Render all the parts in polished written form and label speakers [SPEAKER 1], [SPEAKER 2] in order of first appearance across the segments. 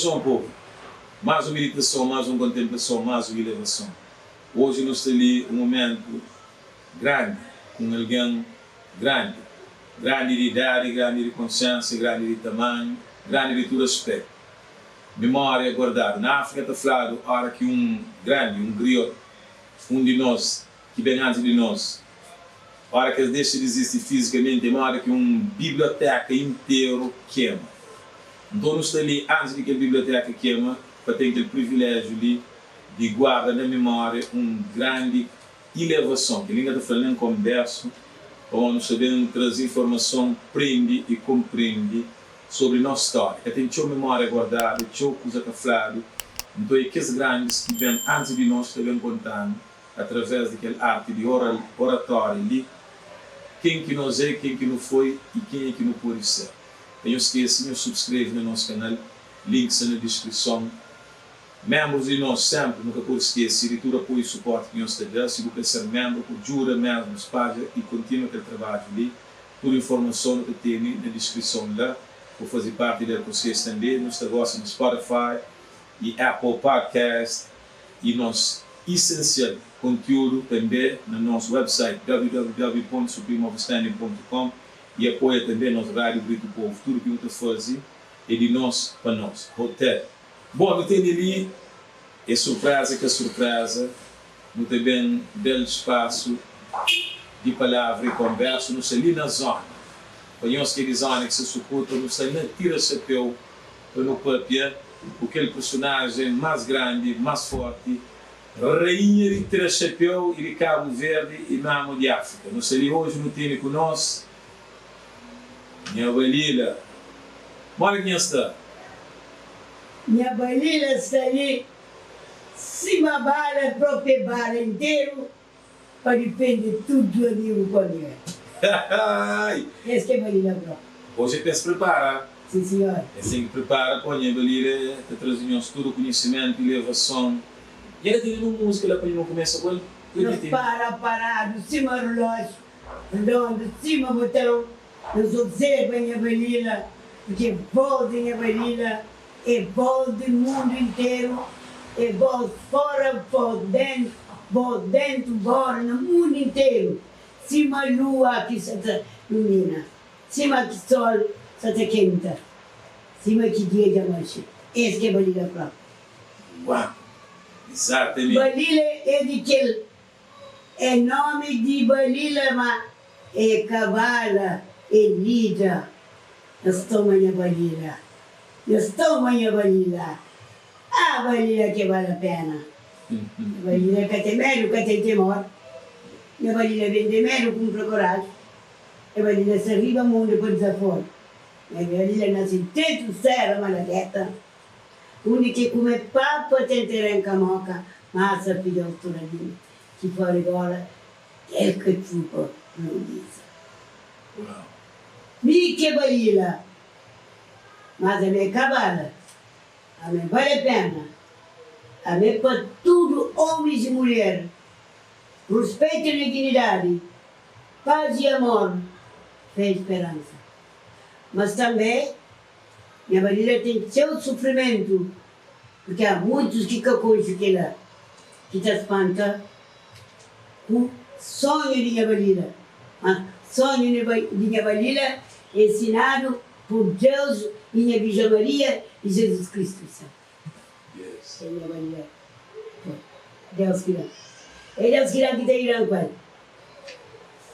[SPEAKER 1] Saudason povu! Más un miditason, más un kontenplason, más un ilevason. Oji nu sta li un mumentu grandi ku un algen grandi. Grandi di idadi, grandi di konsiénsia, grandi di tamanhu, grandi di tudu aspétu. Mimória guardadu. Na Áfrika ta fladu óra ki un grandi, un griot, un di nos ki ben antis di nos, óra ki es dexa di izisti fizikamenti é moda ki un bibliotéka interu kema. Nton nu sta li antis di kel bibliotéka kema pa ten kel priviléjiu li di guarda na mimória un grandi ilevason. Kel-li N ka ta fla nen konbérsu, pamodi nu sta ben traze informason, prende i konprende sobri nos stória. Ka ten txeu mimória guardadu, txeu kuza ka fladu, nton é kes grandis ki ben antis di nos ki ta ben konta-nu através di kel arti di oral, oratória li, ken ki nos é, ken ki nu foi i kenha ki nu pode ser. Ka nhos skese, nhos subskreve na nos kanal, link sta na diskrison. Menbrus di nos, senpri nu ka pode skese di tudu apoiu i suporti ki nhos ta da. Si bu kre ser menbru, ku djuda mesmu spadja i kontinua kel trabadju li. Tudu informason nu ta tene na diskrison la. Bu faze parti del ku skese tanbe. Nu sta gosi na Spotify i Apple Podcast i nos isensial kontiudu tanbe na nos website www.supremeoverstanding.com i apoia tanbe nos Rádiu Grito Povo. Tudu ki nu ta faze é di nos pa nos. Hotel. Bon, nu tene li é surpreza ka surpreza, nu ta ben da-l spasu di palavra i konbersu. Nu sta li na zona, pa nhos ki é di zona ki sta sukuta, nu sta na tira xapeu pa nu papia ku kel personajen más grandi, más forti, rainha di tira xapeu i di Kabu Verdi i memu di Afrika. Nu sta li oji, nu tene ku nos Nha Balila, modi ki nha sta?
[SPEAKER 2] Nha Balila sta li sima bala propi bala interu pa difende tudu amigu ku amiga. Es ke Balila propi.
[SPEAKER 1] Oji é pa es pripara.
[SPEAKER 2] Si sinhor.
[SPEAKER 1] Es ten ki pripara po nha Balila ta traze nhos tudu kunhisimentu, ilevason. Nha ka tene nun muzika la pa nhu kumesa ku el?
[SPEAKER 2] Nhos para paradu sima rulójiu. Redondu sima botão, nhos observa nha Balila, purke voz di nha Balila é voz di mundu interu, é voz fora, voz dentu, voz dentu, fora, na mundu interu, sima lua ki sa ta lumina, sima ki sol sa ta kenta, sima ki dia dja manxe. Es ki é Balila propi.
[SPEAKER 1] Uau! Izatamenti!
[SPEAKER 2] Balila é di kel É nomi di Balila ma é ka bala é lida Nhos toma nha Balila Nhos toma nha Balila Ah Balila ke bala pena Nha Balila ka ten medu ka ten temor Nha Balila bende medu kumpra koraji Nha Balila sta riba mundu pa dizafor Nha Balila nase dentu sera maladeta Undi ki kume papa ten terenka moka masa fidjos turadinhu ki fora bola kel katxupa longiza. Mi ke baila mas ami é ka bala ami bale pena ami é pa tudu omis i mulher ruspetu na dignidadi paz i amor fé i speransa mas tambe Nha barriga ten txeu sufrimentu purki há muitus ki ka konxe kela ki ta spanta ku sonhu di nha barriga. Ma sonhu di nha barriga é ensinadu pur Deus i nha Virja Maria i Jesus Kristu. Sa é nha barriga Deus ki da. É Deus ki da ki ta ira ku el.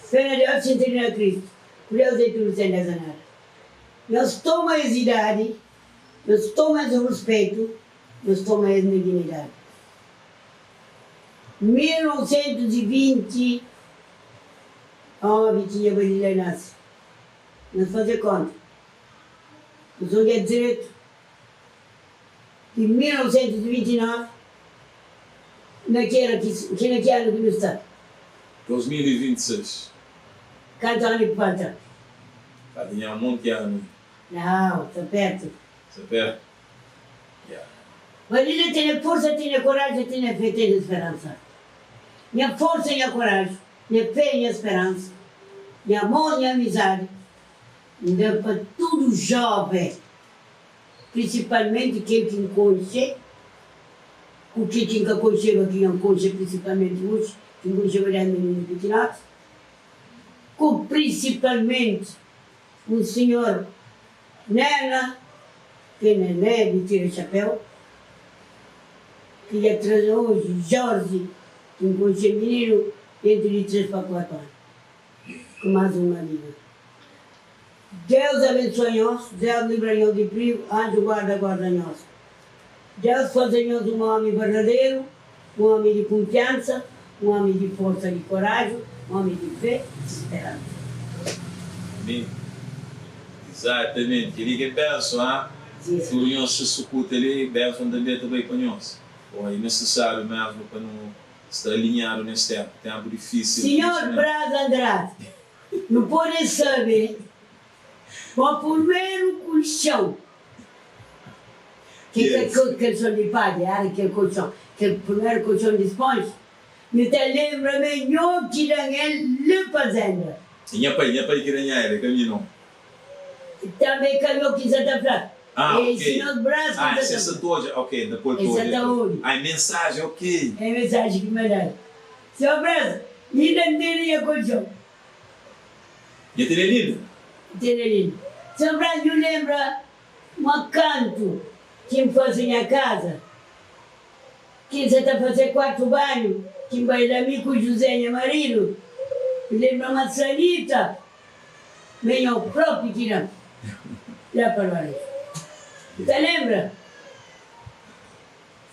[SPEAKER 2] Fé na Deus sintidu na Kristu. Ku Deus é tudu sen Deus é nada. Nhos toma es idadi, nhos toma es ruspetu, nhos toma es dignidadi. 1929 ki nha Balila nase. Nhos faze konta. Nhos odja dretu di 1929 na ki era ki na ki anu ki nu sta?
[SPEAKER 1] 2026.
[SPEAKER 2] Kantu anu ki falta?
[SPEAKER 1] Ka tinha un monti anu.
[SPEAKER 2] Nau, sta pertu.
[SPEAKER 1] Sta pertu, ya.
[SPEAKER 2] Balila tene forsa, tene koraji, tene fe, tene speransa. Nha forsa, nha koraji, nha fe, nha speransa, nha amor, nha amizadi, N da pa tudu joven. prinsipalmenti kel ki N konxe ku kel ki N ka konxeba ki nha N konxe prinsipalmenti oji ki N konxeba désdi mininu pikinoti ku prinsipalmenti un sinhor Nena ki é Nené di tira xapéu ki dja traze oji Jorge ki N konxe mininu dentu di 3 pa 4 anu ku más un amiga. Deus abensua nhos, Deus libra nhos di prigu, anju guarda guarda nhos. Deus faze nhos un omi verdaderu, un omi di kunfiansa, un omi di forsa di koraju, un omi di fé i speransa.
[SPEAKER 1] Amén. Izatamenti. Kel-li ki é benson, ha? Tudu nhos ta sukuta li, benson tanbê ta bai pa nhos. Bom, é nesesáriu mesmu pa nu sta alinhadu nes tenpu, tenpu difísil.
[SPEAKER 2] Sinhor Braz Andrade, nu pode sabe ma purmeru kulxon Ki kel kolxon di padja éra kel kolxon, kel primeru kolxon di sponja. Nhu ta lenbra ma é nho ki da-m el li fazenda.
[SPEAKER 1] É nha pai, nha pai ki da-nha el, é ka mi nau.
[SPEAKER 2] Tanbe é ka nho ki sa ta fla,
[SPEAKER 1] Ah,
[SPEAKER 2] é
[SPEAKER 1] ok.
[SPEAKER 2] sinhor Brás ki
[SPEAKER 1] Ah,
[SPEAKER 2] sa
[SPEAKER 1] se
[SPEAKER 2] ta
[SPEAKER 1] sa
[SPEAKER 2] fla.
[SPEAKER 1] ta odja, ok, N ta poi
[SPEAKER 2] El
[SPEAKER 1] pa
[SPEAKER 2] sa
[SPEAKER 1] odja
[SPEAKER 2] ta
[SPEAKER 1] el.
[SPEAKER 2] obi.
[SPEAKER 1] Ah, é mensajen, ok.
[SPEAKER 2] É mensajen ki mandadu. Senhor Brás, inda N tene nha kolxon.
[SPEAKER 1] Nha tene el inda?
[SPEAKER 2] N tene el inda. Senhor Brás, nhu lenbra Ma kantu ki N faze nha kaza, ki N sa ta faze kuartu banhu, ki N bai la mi ku Juzé nha maridu, N lenbra ma Sanita ma é nho propi ki da-m la pa Lorensu. N ta lenbra.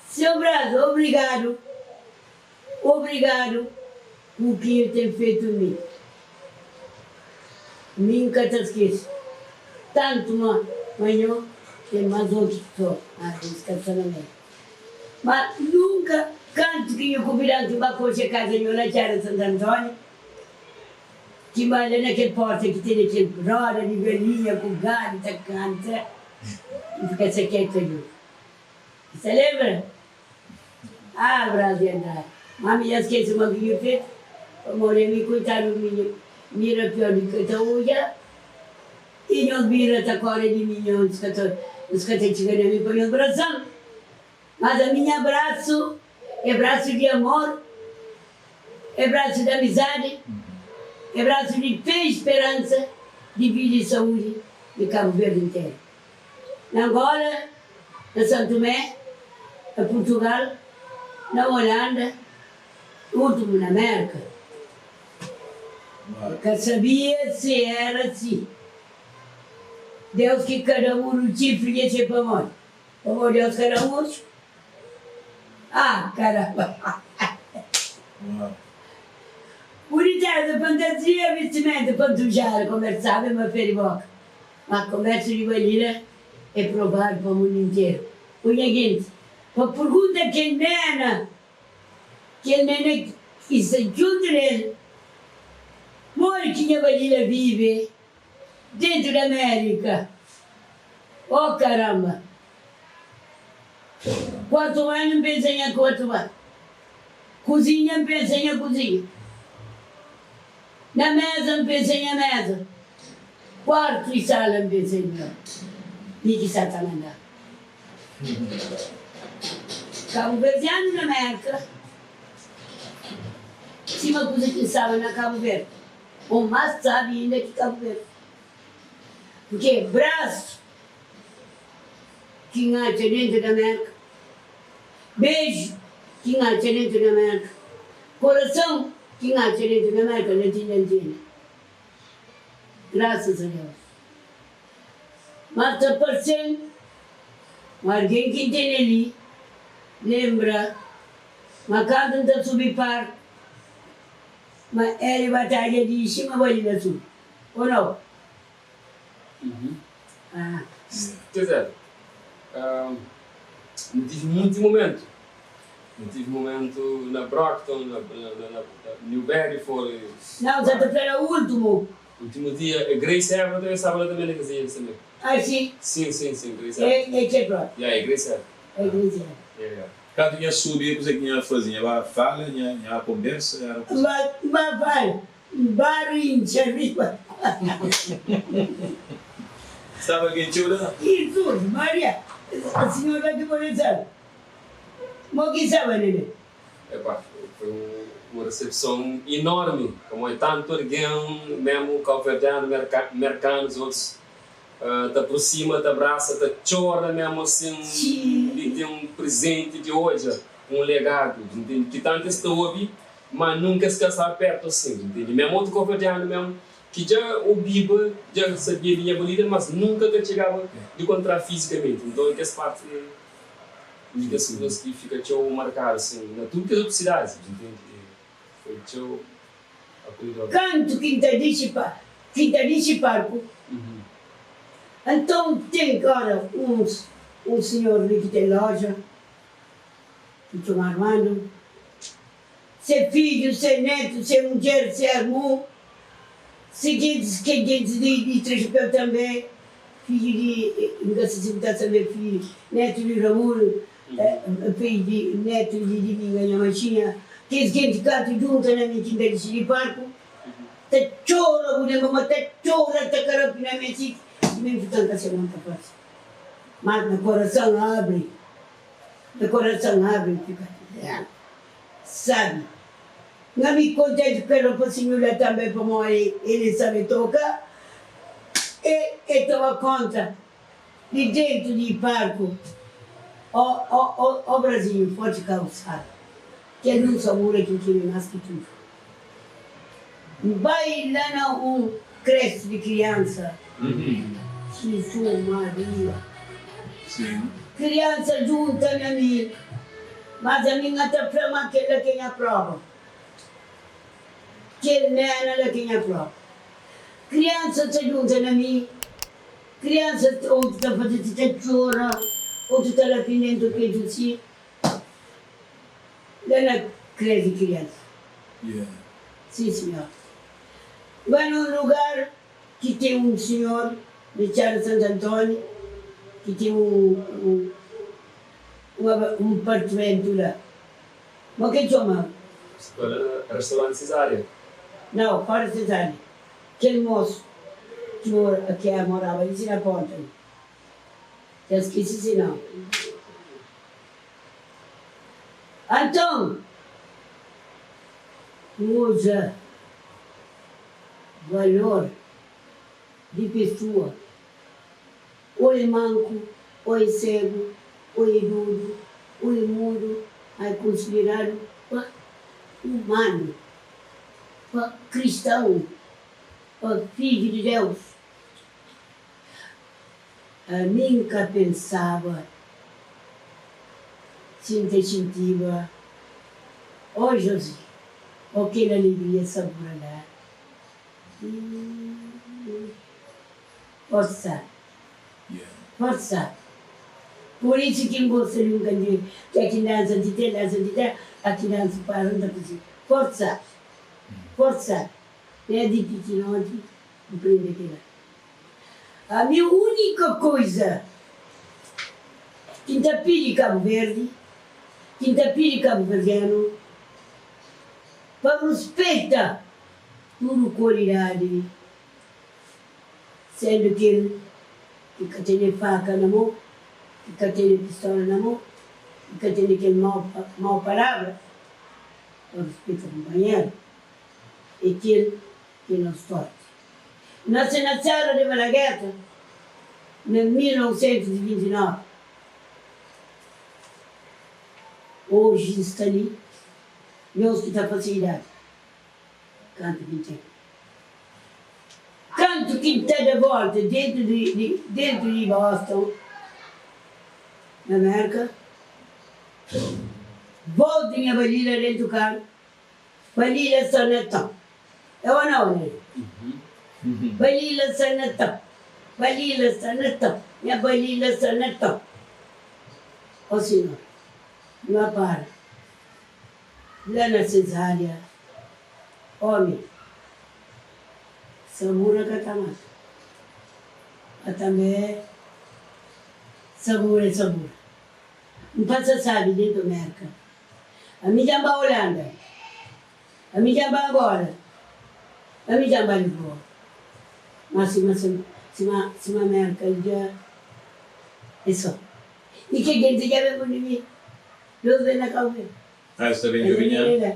[SPEAKER 2] Seu Brás, obrigadu, obrigadu ku ki nhu ten fetu mi. Mi N ka ta skese. Tantu ma ma nho ten más otus pesoa ah es ka sta na meiu. Ma nunka kantu ki nhu kunvidan ki N ba konxe kaza nho na Txada Santu Antóniu, ki N ba la na kel porta ki tene kel roda di galinha ku gadu ta kanta, N fika sakedu ta djobe. N ta lenbra? Ah, Brás di Andrade, ma mi dja skese ma ki nhu fetu, pamodi ami koitadu mi nhu mira pior di ki ta odja, i nhos bira ta kore di mi, nhos ka ta nhos ka ta txiga na mi pa nhos brasa-m. Mas ami nha brasu é brasu di amor, é brasu di amizadi, é brasu di fé i speransa di vida i saúdi di Kabu Verdi interu. Na Angola, na San Tumé, na Purtugal, na Holanda, i últimu na Mérka. El ka sabia si éra si. Deus ki ka da uru txifri dja se pamodi? Pamodi Deus ka da-m odju? Ah, karamba! Buniteza, fantasia, vistimenta, pantujada, konbersaba e ma fé di boka. Ma konbersu di Balila é provadu pa mundu interu. Ô nha genti, pa purgunta kel nena, kel nena ki sta djuntu del, modi ki nha Balila vive dentu di Amérika? Ô karamba! Kuartu anu N pensa nha kuartu anu, kuzinha N pensa nha kuzinha, na meza N pensa nha meza. Kuartu i sala N pensa em meu Mi ki sa ta manda Kabuverdianu na Merka Sima kuza ki N staba na Kabu Verdi Ou más sabi inda ki Kabu Verdi Purke brasu ki N atxa dentu da Merka Beju ki N atxa dentu da Merka Korason ki N atxa dentu da Merka La ti inda N tene. Grasas a Deus. Mas ta parse-m ma algen ki N tene li lenbra ma kantu N ta subi parku ma el batadja dixi ma bali la subi. Ô nau? Ah.
[SPEAKER 3] Quer dizer, N tive munti momentu. N tive momentu na Brockton, na na New Bedford.
[SPEAKER 2] Nau, sa ta fla na ultimu.
[SPEAKER 3] Ultimu dia, e Grace Everett também staba la também na kes dia também.
[SPEAKER 2] Ah, si?
[SPEAKER 3] Sim, sim, sim, Grace
[SPEAKER 2] É,
[SPEAKER 3] Everett.
[SPEAKER 2] é kel propi.
[SPEAKER 3] Yeah, é Grace Everett.
[SPEAKER 2] É Grace Everett.
[SPEAKER 3] Yeah, yeah.
[SPEAKER 1] Kantu nha subi, kuzê ki nha faze? Nha ba fala? Nha nha konbersa? Era kuzê?
[SPEAKER 2] Ba, ba fala, ba rintxa riba.
[SPEAKER 1] Staba algen txeu la?
[SPEAKER 2] Jizus, Maria! Sinhor la ki pode sabe. Mo ki saba nene.
[SPEAKER 3] Epá, foi un resepson inormi, pamodi tantu algen, memu kauverdianu, merkanus, otus ta aprosima, ta abrasa, ta txora memu asin, di ten un prezenti, di odja un legadu, ntende, ki tantu es ta obi, ma nunka es ka staba pertu asin, ntende, memu otu kauverdianu memu ki dja obiba, dja sabia di nha balida, mas nunka ka txegaba di kontra fizikamenti. Nton, kes parti di kes kuzas ki fika txeu markadu asin na tudu kes otu sidadis, ntende? Foi txeu akolhedor.
[SPEAKER 2] Kantu ki N ta dixi pa ki N ta dixi parku, anton ten ora uns un sinhor li ki ten loja, ki txoma Armando, Se fidju, se netu, se mudjer, se armun, se gentis ki é gentis di di Três-Chapéu tanbê, fidju di, N ka sa si bu ta sabê, fidju, netu di Ramulu, fidju di, netu di Diminga nha Maxinha, kes genti kantu djunta na mi ki N ta dixi di barku, ta txora, bu lenbra ma ta txora, ta karapi na mi asi, ki mi N fika N ka se mon ta fase. Mas nha korason abri, nha korason abri, N fika, Sabi. Nha mi kontenti ku kel rapasinhu la tanbe pamodi el sabe toka e e toma konta di dentu di parku. O o o o Brazinhu forti ka bu sabi kel un sabura ki N kre mas ki tudu. N bai la na un kresti di kriansa. Jizus Maria. Kriansa djunta na mi. Mas ami N ta fla ma kel la ke nha proba. Kel nena la ke nha proba. Kriansa ta djunta na mi. Kriansa otu ta faze ti ta txora, otu ta lapi dentu petu si. La na krezi kriansa. Sim senhor. Vai na un lugar ki ten un senhor na Txada Santu Antoni ki ten un un apartamentu la. Ma ke txoma?
[SPEAKER 3] Sta na restaurante Cesária.
[SPEAKER 2] Nau, fora Cesária. Kel mosu ki mora ki a moraba li si na ponta li. Dja skisi si nomi. Anton, N uza valor di pesoa, ô é manku, ô é segu, ô é dudu, ô é mudu, ma é konsideradu pa umanu, pa kristãu, pa fidju di Deus. Ami N ka pensaba si N ta xintiba Ó José, ó kel alegria sabura la Ih, forsa, forsa Pur isu ki N gosta di un kantiga Ki a ki dansa ti te, dansa ti te A ki dansa para N ta fla si Forsa, forsa Desdi pikinoti N prende kila. Ami únika koiza ki N ta pidi Kabu Verdi, ki N ta pidi kabuverdianu pa ruspeta tudu kualidadi, sendu kel ki ka tene faka na mon, ki ka tene pistola na mon, ki ka tene kel mau mau palabra, pa ruspeta kunpanheru, é kel ki é nos forti. Nase na Serra de Malagueta na 1929. Oji N sta li, nhos ki ta fase idadi, kantu ki N ten. Kantu ki N ta da volta dentu di dentu di Boston, na Merka, volta nha balila dentu karu, balila sta na ton. É ô nau, né? Balila sta na ton, balila sta na ton, nha balila sta na ton. Ó Sinhor, nu para la na Cesária, ómi, sabura ka ta mata, ma tanbê sabura é sabura. N pasa sabi dentu Merka, ami dja N ba Holanda. Ami dja ba Angola, ami dja ba Lisboa, ma sima sima sima Merka dja é so. I ke genti dja ben ku mi, Deus ben na kau mi.
[SPEAKER 1] Ah, es ta ben djobe nha.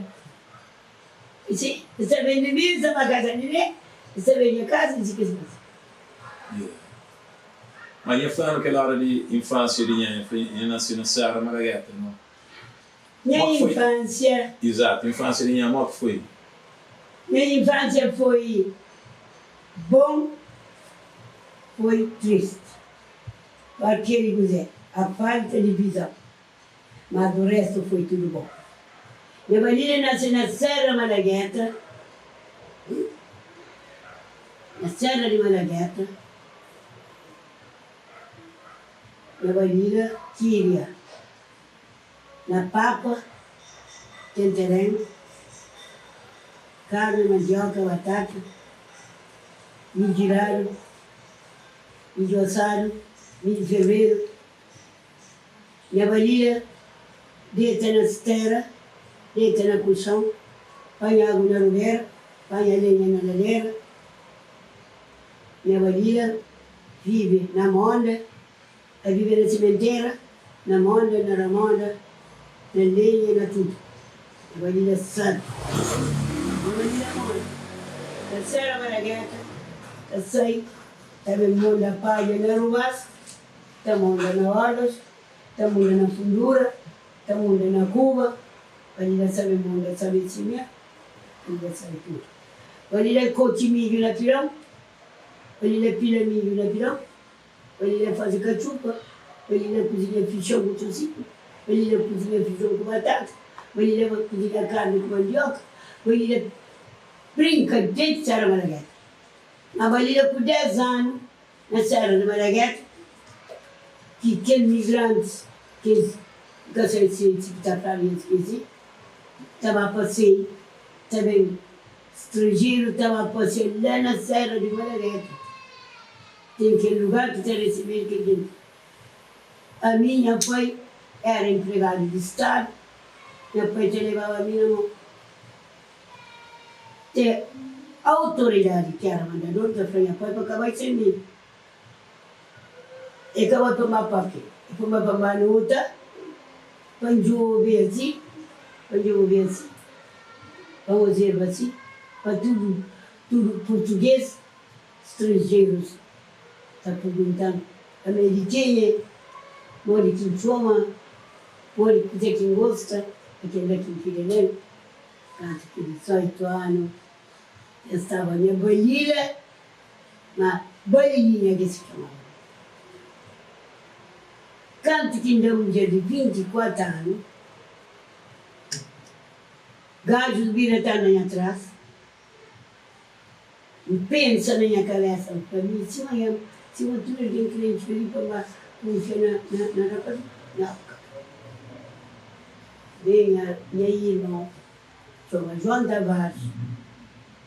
[SPEAKER 2] Si, es ta ben di mi, es ta ba kasa di mi, es ta ben nha kasa, si kes kuza.
[SPEAKER 1] Yeah. Ma nha fla-nu kel ora di infansia di nha, nha fla nha nase na Serra Malagueta, no?
[SPEAKER 2] Nha
[SPEAKER 1] Mo ki foi?
[SPEAKER 2] infansia.
[SPEAKER 1] Izatu, infansia di nha, mo ki foi?
[SPEAKER 2] Nha infansia foi bon, foi tristi. Partia di kuzé? A falta di vizon. Mas o resto foi tudo bom. Nha Balina nase na Serra Malagueta, na Serra di Malagueta. Nha Balina kiria na papa, tenterén, karni, mandioka, batata, midju giradu, midju asadu, midju fervedu. Nha balia deta na stera, deta na kulson, panha agu na rubera, panha lenha na ladera. Nha balia vive na monda, a vive na simentera, na monda, na ramonda, na lenha, na tudu. Nha balia sabi. Nha balia monda, ta sera marageta, ta sai, ta ben monda padja na rubas. Ta munda na ordas, ta munda na fundura, ta munda na kuba, pa li da sabe munda, sabe simia, pa li da sabe tudu. Pa li da kotxi midju na pilon, pa li da pila midju na pilon, pa li da faze katxupa, pa li da kuzinha fixon ku tosinhu, pa li da kuzinha fixon ku batata, pa li da kuzinha karni ku mandioka, pa li da brinka dentu Serra Malagueta. Ma pa li da ku 10 anu Na Serra di Malagueta, ki kel migrantis kes ka sai si ki ta fladu nha skesi, ta ba pasei, ta ben stranjeru ta ba pasei la na Serra di Malagueta, ten kel lugar ki ta resebedu kel jenti. Ami nha pai era enpregadu di stadu, nha pai ta lebaba mi na mon. Te autoridadi ki era mandador ta fla nha pai pa ka bai sen mi. E ka bai pa N ba papia, e pa N bai pa N ba nota, pa N djobe asi, pa N djobe asi, pa N ozerba asi, pa tudu, tudu purtuges, stranjerus ta pergunta-m ami di kenha, modi ki N txoma, modi kuzê ki N gosta, pa kel-la ki N fika nel. Kantu ki 18 anu el staba nha Balila, ma Balilinha ki si txomaba. Kantu ki N da mudjer di 24 anu, gajus bira ta anda nha tras, N pensa na nha kabesa, N fla, Mi sima nha, sima tudu algen krê txeu li pa N ba kunfia na, na, na rapas? Nau, ka pode. Ben nha, nha irmon txoma João Tavares,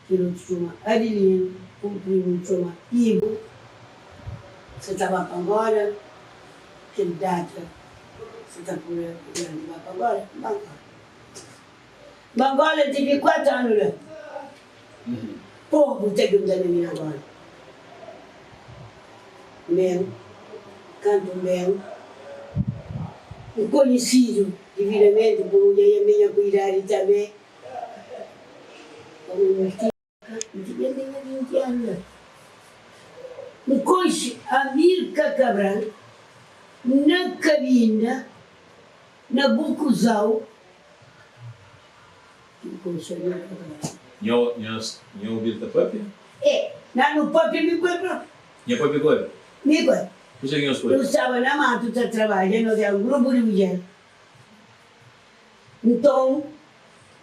[SPEAKER 2] kel otu txoma Adelino, un primu txoma Ivo, sa ta ba pa Angola, kel data sa ta pura grandi ba pa Angola, N ba Angola. Ba Angola N tive 4 anu la. Pobu ta djunta na mi na Angola. N ben, kantu N ben, N konhisidu dividamenti ku nha minha ku idadi tanbe, N tinha minha 20 anu la. N konxe Amilcar Cabral na Cabinda, na Bucuzau.
[SPEAKER 1] Nho, nhos, nho obi-l ta papia?
[SPEAKER 2] E, na nu papia mi ku el propi.
[SPEAKER 1] Nha papia ku el?
[SPEAKER 2] Mi ku el.
[SPEAKER 1] Kuzê ki nhos papia?
[SPEAKER 2] Nu staba na matu ta trabadja, nos éra un grupu di mudjer. Nton,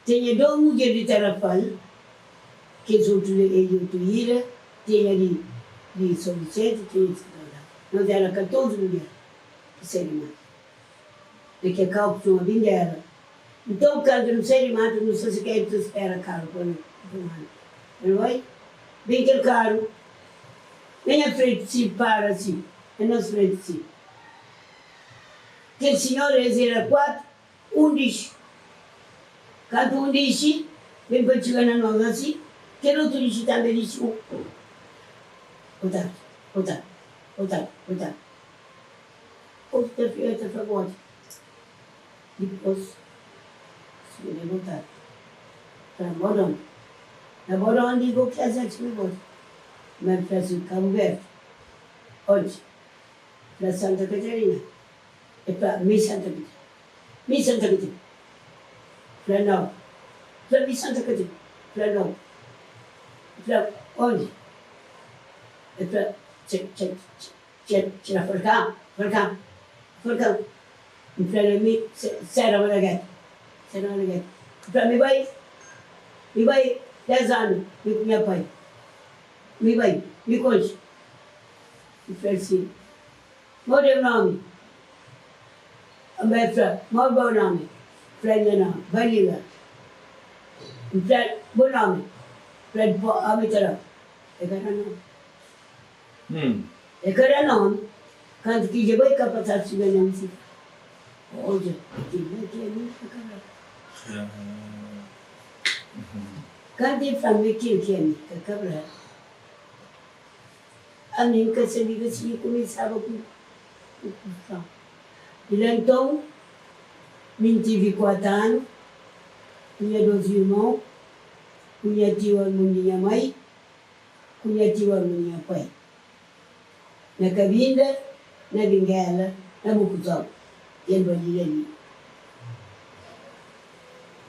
[SPEAKER 2] tinha dos mudjer di Tarrafal, kes otu é di otu ilha, tinha di di São Vicente, tinha di Santo Antão. Nos éra 14 mudjer ki sai di matu. Na kel kau ki txoma Bindera. Nton, kantu nu sai di matu, nu sta sikedu ta spera karu pa nu manda. El bai, ben kel karu na nha frenti si, para si, na nos frenti si. Kel sinhor, es era kuatu, un dixi. Kantu un dixi, ben pa txiga na nos asi, kel otu dixi tanbe dixi un. Botardi, botardi, botardi, botardi. Otu ta fla, ta fla bodi. Dipôs, si nha vontadi, fla Bodon. Na Bodon di go ki azeti mi bodi. Ma N fla si, Kabu Verdi. Onti, fla Santa Katarina. E fla, Mi Santa Katarina. Mi Santa Katarina. Fla nau. Fla mi Santa Katarina. Fla nau. Fla onde? E fla, txe, txe, txe. Txe, txe na Falkão, Falkão, Falkão. N fla na mi, Serra Malagueta, Serra Malagueta. N fla mi bai, mi bai 10 anu mi ku nha pai. Mi bai, mi konxe. N fla-l si, Modi é nomi? Anba el fla, Modi bo nomi? N fla nha nomi, Balila. N fla, Bo nomi? N fla, Dpo, omi ta da-m. E ka da nomi. E ka da nomi. Kantu ki dja bai kapataz txiga na mi si fla, Odja, kel-la ki ami ka ka da. Kantu el fla-m ma kel ki ami ka kabra, Ami N ka sabiba si nha kumisaba ku fla. Di la nton, mi N tivi kuatu anu, ku nha dos irmon, ku nha tiu armun di nha mai, ku nha tiu armun di nha pai, na Kabinda, na Bingela, na Bukuzon, kel balida li.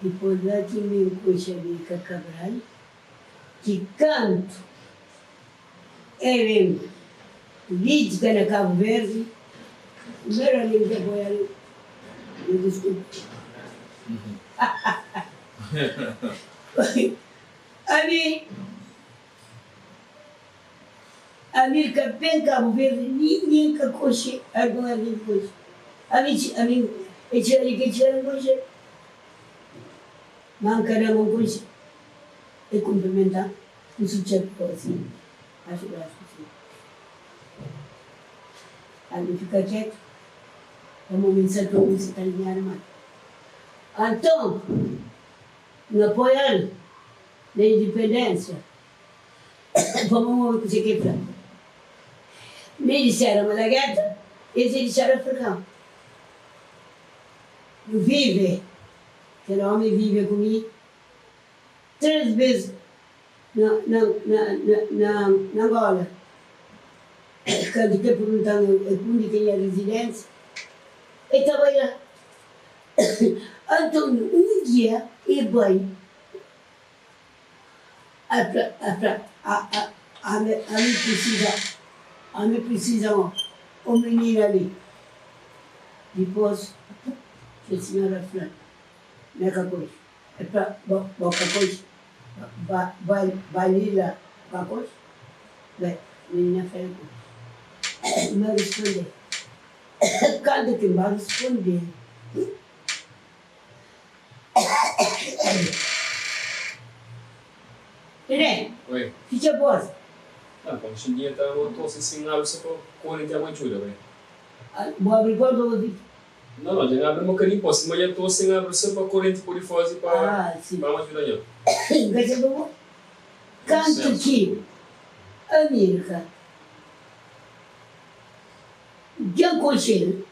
[SPEAKER 2] Dipôs la ki mi N konxe Amilcar Cabral, ki kantu El ben pulítika na Kabu Verdi, primeru algen ki apoia-l na diskursu. Ami, ami ka ben Kabu Verdi, ningen ka konxe algun algen ki konxe. Ami, ami, e txiga li ke txiga li N konxe-l. Ma N ka da ma N konxe. E kunprimenta-m. N sutxa gosi, baxu brasu si. Ami fika ketu, pamo mi N sa ta obi si ta linhadu mal. Anton, N apoia-l na indipendensia, pamo N obi kuse ki el fla. Mi di Sera Malagueta, es é di Sera Afrikanu. Nu vive, kel omi vive ku mi 3 bes na na na na na Angola. Kantu ke perguntan eu undi ke nha rezidensia, e ta bai la. Antonio un dia e bai a fla a fla a a ami ami prisiza ami prisiza un minina li. Dipos kel sinhora fla, Mê ka konxe. É pa bo bo ka konxe ba ba Balila bo ka konxe? Bai minina fla el konxe. Ma risponde Kantu ki ma risponde Nenê
[SPEAKER 3] Oi.
[SPEAKER 2] Fitxa porta.
[SPEAKER 3] Não, pa oxi em dia ta uma tosse sin abri so pa corrente ama ajuda, bai.
[SPEAKER 2] Bo abri porta bo fitxa.
[SPEAKER 3] Não, não, dja N abri un bocadinho pó, sima dja tosse N abri so pa corrente pode faze pa
[SPEAKER 2] Ah, si.
[SPEAKER 3] pa ama ajuda nha.
[SPEAKER 2] N ka sabe bo. Kantu ki Amilka dja N konxe-l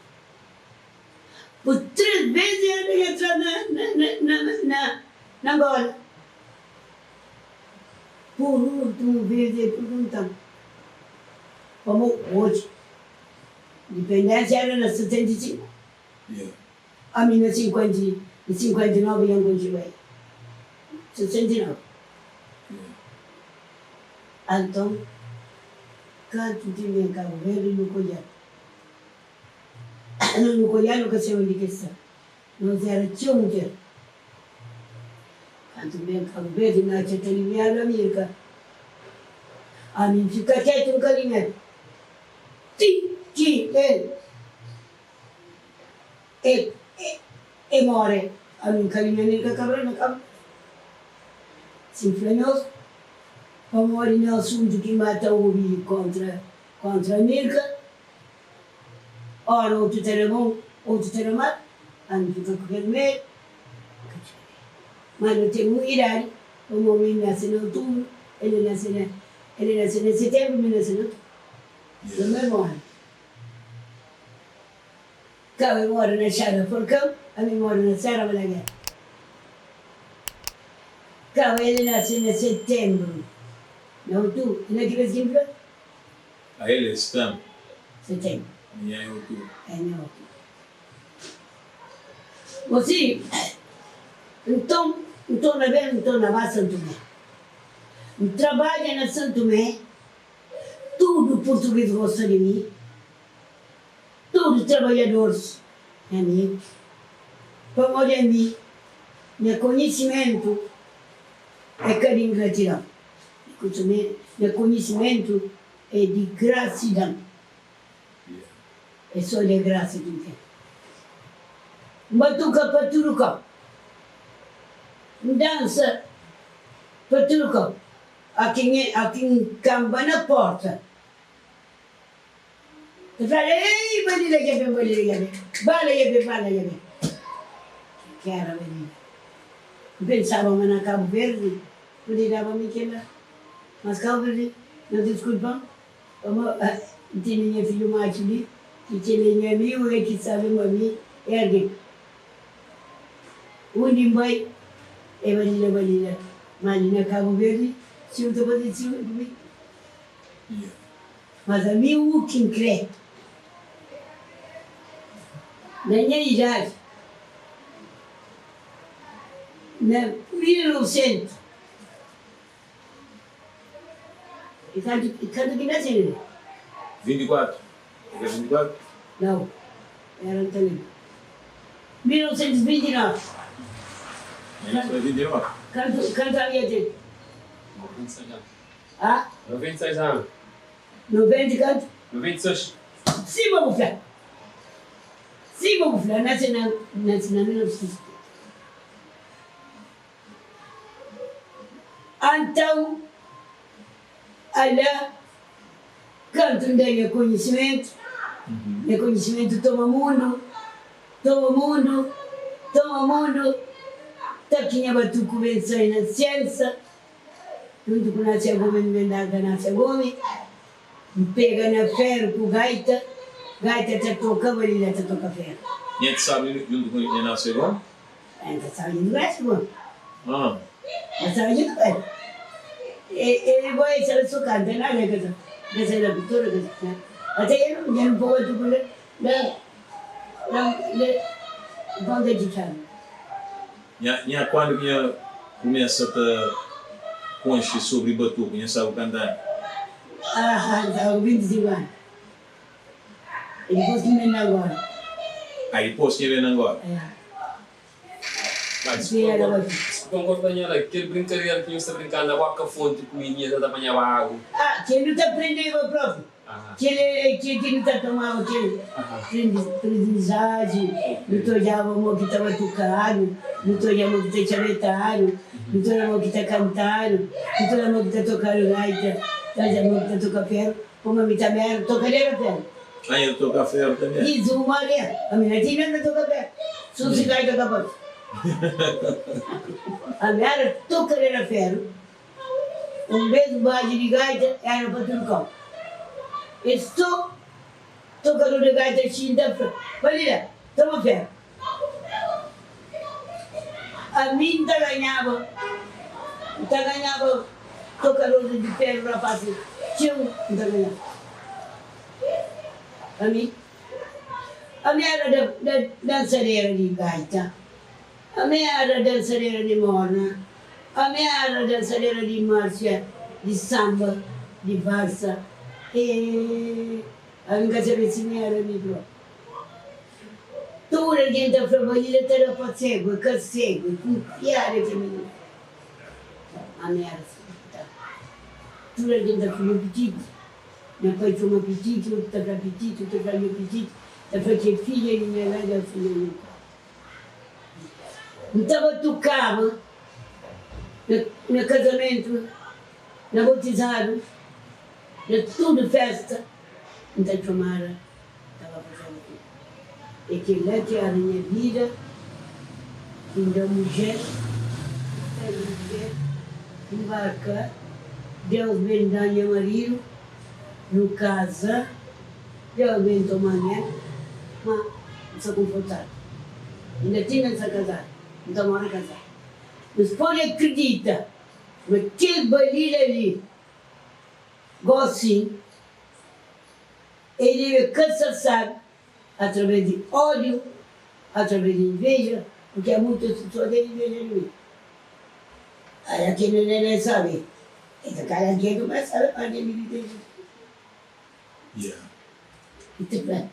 [SPEAKER 2] por 3 bes el entra na na na na na Angola. Por últimu bes el pergunta-m pamo oji Independência era na 75. Ami na 59 dja N konxe bai. 69. Anton, kantu di mi en Kabu Verdi nu kodja-l. Nu kodja-l nu ka sabe undi ki el sta. Nos era txeu mudjer. Kantu mi en Kabu Verdi N atxa ta limiadu Amirka. Ami N fika ketu N ka limia-l. Ti ki el e e more, ami N ka limia nen ka kabra na kaba. Si N fla nhos, pamodi na asuntu ki N ba ta obi kontra kontra Amirka, ora otu ta da bon, otu ta da mal, ami N fika ku kel medu, N ka txiga la. Ma nu ten un idadi, pamodi mi N nase na otubru, el nase na el nase na setenbru, mi nase na otubru. Na mesmu anu. Kau e mora na Xada Falkau, ami mora na Serra Balaguer. Kau el nase na Setembru, na Outubru, na ki mes ki N fla?
[SPEAKER 1] A el é Setembru.
[SPEAKER 2] Setembru.
[SPEAKER 1] Mi é Outubru.
[SPEAKER 2] É mi é Outubru. Gosi, nton, N torna ben, N torna ba Santumé. N trabadja na Santumé, tudu purtugis gosta di mi. Tudu trabalhadores nha amigu, pamodi ami nha konhisimentu é ka di ingratidon, nha konhisimentu é di grasidon, é so de grasa ki N ten. N batuka pa tudu kau, N dansa pa tudu kau, a ki N kanba na porta. Ta fla, Ei, Balila dja ben, Balila dja ben, Bala dja ben, Bala dja ben. Ke éra Balila? N pensaba ma na Kabu Verdi pode daba mi kel-la. Mas Kabu Verdi, nhos diskulpa-m, pamodi N tene nha fidju matxu li, ki kel-la é nha amigu, el ki sabe ma mi é algen. Undi N bai, é Balila, Balila. Má li na Kabu Verdi, si un ta faze siumi ku mi. Mas ami u ki N kre. Na nha idadi, na 1900 i kantu, kantu ki nase Nene?
[SPEAKER 1] 24. É ka 24?
[SPEAKER 2] Nau, era N ta lenbra. 1929.
[SPEAKER 1] Nha nase na 29.
[SPEAKER 2] Kantu, kantu ami ya ten? Ah?
[SPEAKER 3] 96 anu.
[SPEAKER 2] 90 i kantu?
[SPEAKER 3] 96.
[SPEAKER 2] Sima bu fla. Sima bu fla, nase na nase na 1970. Antau, ala kantu N da nha konhisimentu, nha konhisimentu toma mundu, toma mundu, toma mundu, ta ki nha batuku ben sai na siensa. Juntu ku Násia Gomi N ben da Násia Gomi N pega na feru ku gaita Gaita ta toka balila ta toka feru.
[SPEAKER 1] Nha ta sabi juntu ku nha Násia Gomi?
[SPEAKER 2] N ta sabi juntu ku Násia Gomi.
[SPEAKER 1] Ah.
[SPEAKER 2] N sabi juntu ku el. E bo e sabi so kanta nada ka sa ka sai na pintura ka sa ate el dja N poba tuku la la la la ponta di txadu.
[SPEAKER 1] Nha nha kuandu ki nha kumesa ta konxe sobri batuku nha staba ku kantu anu?
[SPEAKER 2] Ah, N staba ku 25 anu. E dipôs ki N ben na Angola.
[SPEAKER 1] Ah, dipôs ki nha ben na Angola?
[SPEAKER 2] É.
[SPEAKER 3] Ba,
[SPEAKER 2] Ki era
[SPEAKER 3] diskulpa,
[SPEAKER 2] batuku.
[SPEAKER 3] diskulpa N korta nha la, kel brinkadera ki nhos ta brinka na boka fonti ku mi, nha ta panhaba agu.
[SPEAKER 2] Ah, kel nu ta prendeba propi. Kel é kel ki nu ta tomaba kel prendizaji, nu ta odjaba mo ki ta batukadu, nu ta odja mo ki ta txabetadu, nu ta odja mo ki ta kantadu, nu ta odja mo ki ta tokadu gaita, ta odja mo ki ta toka feru, poma mi tanbe era tokadera feru.
[SPEAKER 1] Ah, el toka feru tanbe?
[SPEAKER 2] Isu, uma algen, ami na tinha na toka feru, susi gaita ka parsi. Ami era tokadera feru. Un bes badju di gaita éra pa tudu kau. Es so tokador di gaita xinta fla, Balila, toma feru. Ami N ta ganhaba, N ta ganhaba tokador di feru rapasi txeu N ta ganhaba. Ami, ami éra da dansadera di gaita. Ami éra dansadera di morna, ami éra dansadera di marxa, di samba, di valsa, e ami N ka sabe si mi éra mi propi. Tudu algen ta fla, Balila ta da pa segu, e ka segu, e kunfiadu e ke mininu. Ami éra si. Tudu algen ta fla, Nhu Pititi, nha pai txoma Pititi, otu ta fla Pititi, otu ta fla Nhu Pititi, ta fla ki é fidja di nha velha, fidja di nha pai. N ta batukaba na kazamentu, na botizadu, na tudu festa, N ta txomada, N ta ba fazeba tudu. É kel-la ki éra nha vida, ki N da mudjer, N sai di mudjer, N nbarka, Deus ben da-m nha maridu, nu kaza, Deus ben toma-m el, ma. N sta konfortadu. Inda ti N sta kazadu. N ta mora kazadu. Nhos pode akridita ma kel balila li gósi el debe ka sta sabi através di ódiu, através di inveja, purki a muitas pesoas ten inveja di mi. Ala ke nene sabe, e ta kala ketu ma e sabe ma algen debe ten inveja di mi. E ta fla.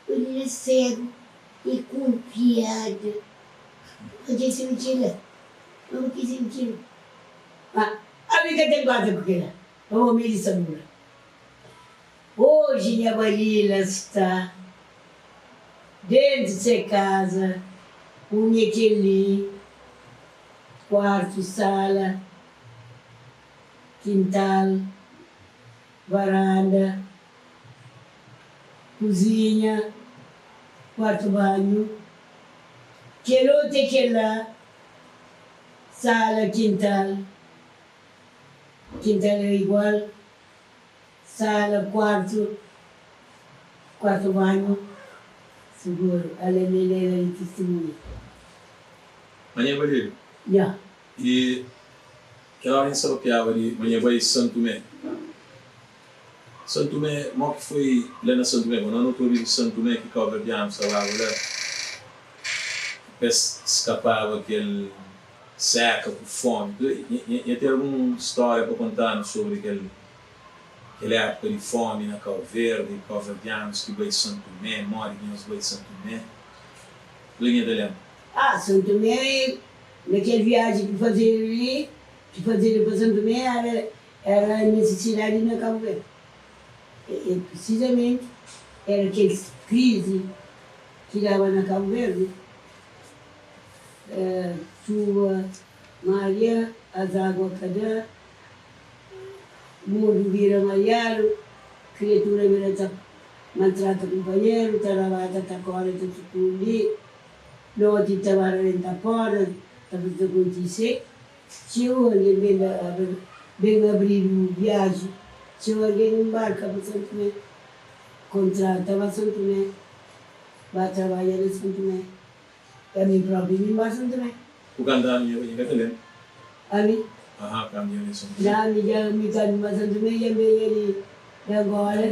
[SPEAKER 2] Ele é cego e com piada. Ma dja se ntxila. Ma bu ki se ntxila. Ma ami ka ten goza ku kila. Pamodi mi di sabura. Oji nha Balila sta dentu se kaza ku nha kel-li, kuartu, sala, kintal, varanda. Kuzinha, kuartu banhu, kel otu é kel la, sala, kintal, kintal é igual, sala, kuartu, kuartu banhu, suguru, ale mi Leila di tistimunha.
[SPEAKER 1] Manhã balidu.
[SPEAKER 2] Nha.
[SPEAKER 1] I kel óra N sta papiaba di manhã bai Santumé. Santumé, mo ki foi la na Santumé? Bo na no ta obi di Santumé ki kauverdianus ta baba la pa es skapaba kel seka ku fomi. Nha ten algun storia pa konta-nu sobri kel kel epuka di fomi na Kau Verdi, kauverdianus ki bai Santumé, modi ki nhos bai Santumé? Kuzê ki nha ta lenbra?
[SPEAKER 2] Ah, Santumé, na kel viaji ki fazedu li, ki fazedu pa Santumé era Era nisisidadi na Kabu Verdi. E prisizamenti era kel krizi ki daba na Kabu Verdi, txuba maria, azagua ka da, mundu bira mariadu, kriatura bira ta maltrata kunpanheru, ta rabata, ta kore, ta sukundi, noti ta ba rabenta porta, ta faze ta kontise. Txeu algen ben ben abridu viaji, txeu algen nbarka pa San Tumé, kontrata ba San Tumé, ba trabadja na San Tumé. Ami propi mi nba San Tumé.
[SPEAKER 1] Ku kantu anu nha nha ka ta lenbra?
[SPEAKER 2] Ami?
[SPEAKER 1] Aha, kantu nha ben San Tumé.
[SPEAKER 2] Na ami dja mi kantu nba San Tumé dja N benha di di Angola,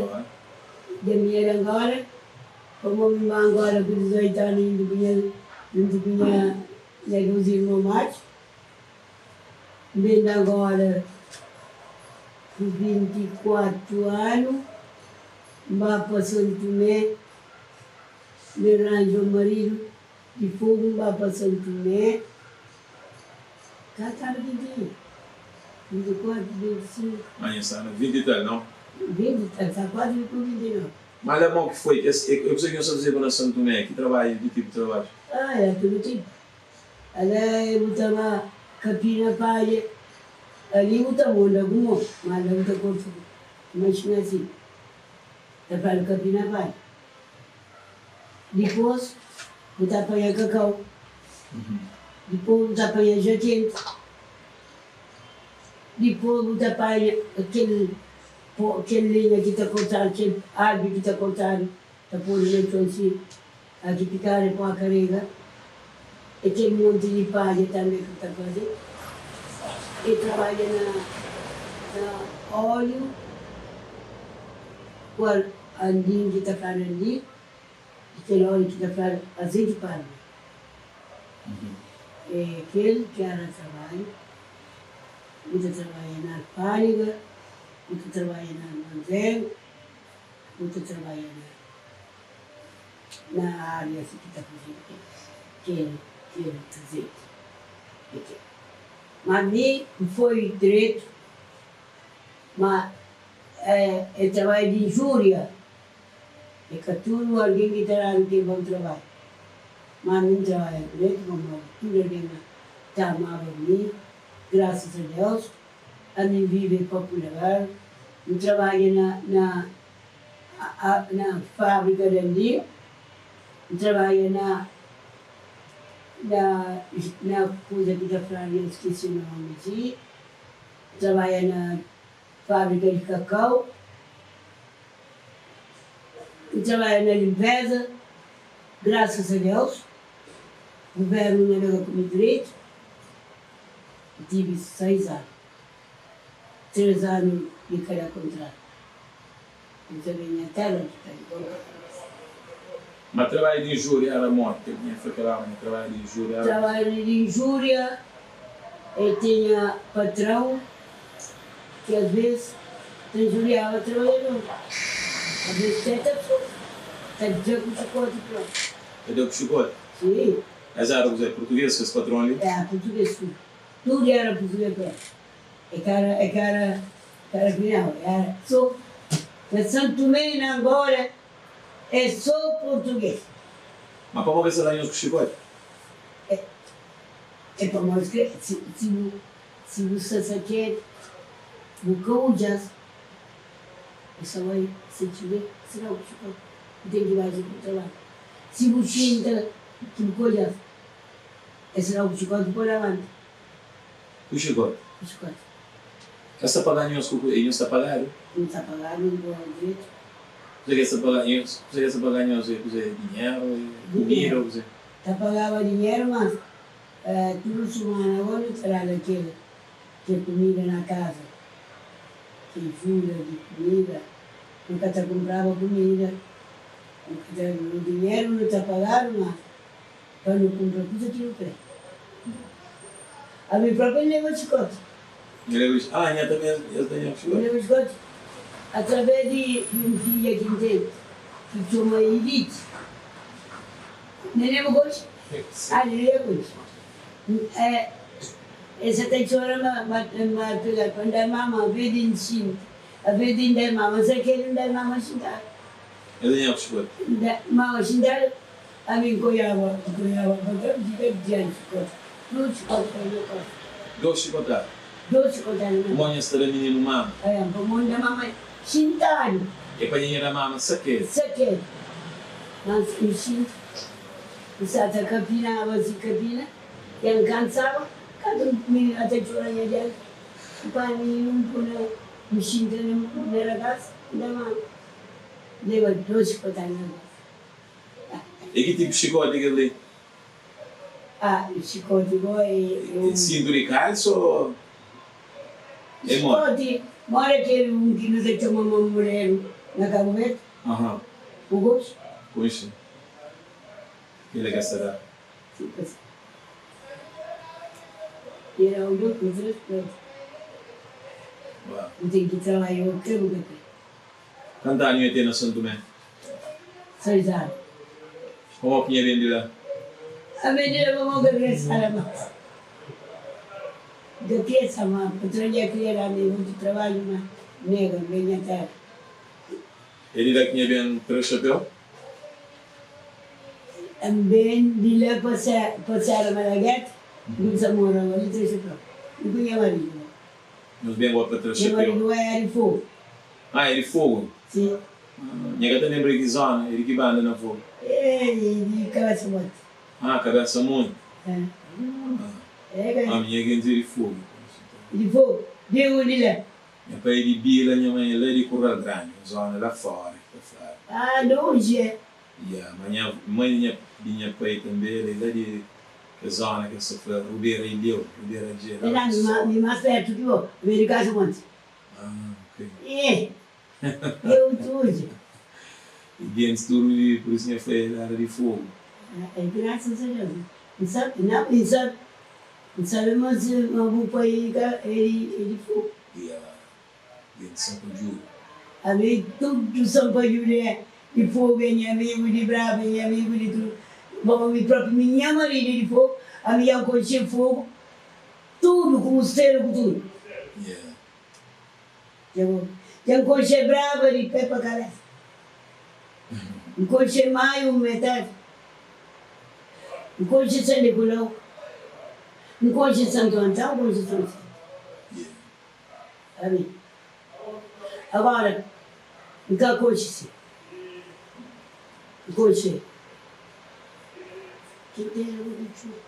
[SPEAKER 2] dja N binha di Angola, pamodi mi nba Angola ku 18 anu juntu ku nha juntu ku nha nha dus irmon matxu. N ben di Angola ku 24 anu, N ba pa Son Tumé, N ben ranja un maridu di Fogu, N ba pa Son Tumé, kantu anu ki N tinha? 24, 25.
[SPEAKER 1] Ma nha sta na 20 i tal, nau?
[SPEAKER 2] 20 i tal, sta kuazi ku 29.
[SPEAKER 1] Ma la mau ki foi? Es, é kuzê ki nhos ta fazeba na San Tumé? Ki trabadju, ki tipu di trabadju?
[SPEAKER 2] Ah, era tudu tipu. Ala e bu ta ba kapina palha, ali bu ta monda ku mon, ma la bu ta korta ku maxina asi, ta fladu kapina palha. Dipos bu ta panha kakau, dipos bu ta panha jakenti, dipos bu ta panha kel po kel lenha ki ta kortadu, kel arvi ki ta kortadu ta podu na txon si. A ki pikadu ku a karega e kel monti di padja tanbe ki ta faze. E trabadja na na óliu ku andin ki ta fladu andin i kel óliu ki ta fladu azeti palma. E kel ki era trabadju. Bu ta trabadja na alfândega, bu ta trabadja na armazén, bu ta trabadja na. Na ária si ki ta fazedu kel kel azeti e kel. Ma mi N foi dretu, ma e trabadju di injúria, e ka tudu algen ki ta dadu kel bon trabadju. Ma mi N trabadja dretu pamodi tudu algen ta amaba mi, grasas a Deus, ami N vive pa Pulagar, N trabadja na na. Na fábrika di ali, N trabadja na na na kuza ki ta fladu, dja N skese nomi si, N trabadja na fábrika di kakau, N trabadja na linpeza, grasas a Deus, guvernu nabega ku mi direitu. N tive 6 anu, 3 anu di kada kontratu. N ta ben nha tera ki ta di bon.
[SPEAKER 1] Ma trabadju di injúria era modi? Kel ki nha fla kel óra ma trabadju di injúria era.
[SPEAKER 2] Trabadju di injúria e tinha patrão ki as ves ta injuriaba trabadjador. As ves te ta fla, ta da ku xikoti propi.
[SPEAKER 1] Ta da ku xikoti?
[SPEAKER 2] Si.
[SPEAKER 1] Es era kuzê? Purtugês kes patron li?
[SPEAKER 2] Era purtugês tudu. Tudu era purtugês propi. E ka era, e ka era, ka era guiné, era so na São Tomé e na Angola é so português.
[SPEAKER 1] Ma pamodi es ta da nhos ku xikoti?
[SPEAKER 2] É, é pamodi ke si, si bu, si bu sta sakedu, bu ka odja-s, es sa bai se txiga, se da ku xikoti, bu ten ki bai se ku trabadju. Si bu xinta ki bu ka odja-s, es ta da ku xikoti pa labanta.
[SPEAKER 1] Ku xikoti?
[SPEAKER 2] Ku xikoti.
[SPEAKER 1] Es ta paga nhos ku e nhos ta pagadu?
[SPEAKER 2] Nu ta pagadu un bon dretu.
[SPEAKER 1] Kuzê ki es ta paga nhos? Kuzê ki es ta paga nhos? É kuzê? Dinheru? É kumida ô kuzê?
[SPEAKER 2] Ta pagaba dinheru, mas tudu sumana gó nu ta daba kel kel kumida na kaza, kel ajuda di kumida. Nu ka ta kunpraba kumida, nu ka ta, dinheru nu ta pagadu, mas Pa nu kunpra kuza ki nu kre. Ami propi N leba xikoti.
[SPEAKER 1] Nha leba xikoti? Ah, nha tanbe es da nha xikoti.
[SPEAKER 2] N leba xikoti atraves di un fidja ki N ten ki txoma Edith. Nene bu konxe? Ah, nene ya konxe. E sa ta txora ma ma pega pa N da mama aves di N xinti, aves di N da mama N sa kere N da mama xintadu.
[SPEAKER 1] Es da nha xikoti?
[SPEAKER 2] N da mama xintadu. Ami N koiaba, N koiaba pa tra mi fika dianti xikoti, dos xikoti pa nha kosta.
[SPEAKER 1] Dos xikotadu.
[SPEAKER 2] Dos xikotadu na.
[SPEAKER 1] Pamodi nha sta da mininu mama.
[SPEAKER 2] Aia, pamodi N da mama xintadu.
[SPEAKER 1] É pa nha da mama sakedu.
[SPEAKER 2] Sakedu. Mas N xinti, N sa ta kapinaba si kapina, dja N kansaba, kantu mininu ta txora nha dianti, N panha mininu N pui na, N xinta na ragás, N da mama. N leba dos xikotadu na kosta.
[SPEAKER 1] E ki tipu xikoti kel li?
[SPEAKER 2] Ah, xikoti bo é
[SPEAKER 1] un. Sintu di kalsa o é modi?
[SPEAKER 2] Xikoti, moda kel un ki nu ta txoma mamuleru na Kabu Verdi.
[SPEAKER 1] Aha.
[SPEAKER 2] Bu konxe?
[SPEAKER 1] Konxe. Kel la ka sta da.
[SPEAKER 2] Si, ka sta. E da un, dos, tres, kuatu.
[SPEAKER 1] Uau.
[SPEAKER 2] Bu ten ki trabadja o kre bu ka kre.
[SPEAKER 1] Kantu anu nha ten na Santo Tomé?
[SPEAKER 2] 6 anu.
[SPEAKER 1] Pamodi ki nha ben di la?
[SPEAKER 2] A ben di la pamodi ka kre sala mas. Ka kre sa ma patron dja kria da-mi mutu trabadju ma nega N ben nha tera.
[SPEAKER 1] É di la ki nha ben tra xapéu?
[SPEAKER 2] N ben di la pa Sera Malagueta, N kumsa mora li tra xapéu. N ku nha maridu.
[SPEAKER 1] Nhos ben gosi pa tra
[SPEAKER 2] Nha
[SPEAKER 1] xapéu.
[SPEAKER 2] maridu éra di Fogu.
[SPEAKER 1] Ah, é di Fogu?
[SPEAKER 2] Si.
[SPEAKER 1] Nha ka ta lenbra di ki zona, é di ki banda na Fogu?
[SPEAKER 2] É di Kabesa Monti.
[SPEAKER 1] Ah, Kabesa Monti.
[SPEAKER 2] É. É ka.
[SPEAKER 1] Ah, mi nha gentis é di Fogu.
[SPEAKER 2] Di Fogu? Di undi la?
[SPEAKER 1] Nha pai é di Bila, nha mãe é la di Curral Grandi, un zona la fora ki ta fladu.
[SPEAKER 2] Ah, lonji é.
[SPEAKER 1] Ya, ma nha mãe di nha di nha pai tanbe el é la di Kes zona ki es ta fla Rubera Ilhéu, Rubera Djé, la
[SPEAKER 2] Verdadi, mi ma mi más pertu ki bo, mi di Casa Monti.
[SPEAKER 1] Ah, ok.
[SPEAKER 2] Ih, eu tudu.
[SPEAKER 1] E gentis tudu di, pur isu nha fla el era di Fogu.
[SPEAKER 2] É grasas a Deus. N sabe, nau, N sabe, N sabe ma si ma bu pai ka é di é di Fogu.
[SPEAKER 1] Ya, gentis São Pajudu.
[SPEAKER 2] Ami tudu São Pajudu é Di fogu é nha amigu, di braba é nha amigu, di tudu. Bom, ami propi, mi nha maridu é di fogu, ami dja N konxe fogu tudu, ku mustelu ku tudu. Dja bo, dja N konxe braba di pé pa kabesa. N konxe maiu metadi. N konxe San Nikulau, N konxe Santu Antão, N konxe São Vicente. Ami. Agora, N ka konxe si. N konxe ki tera ku ki txuba.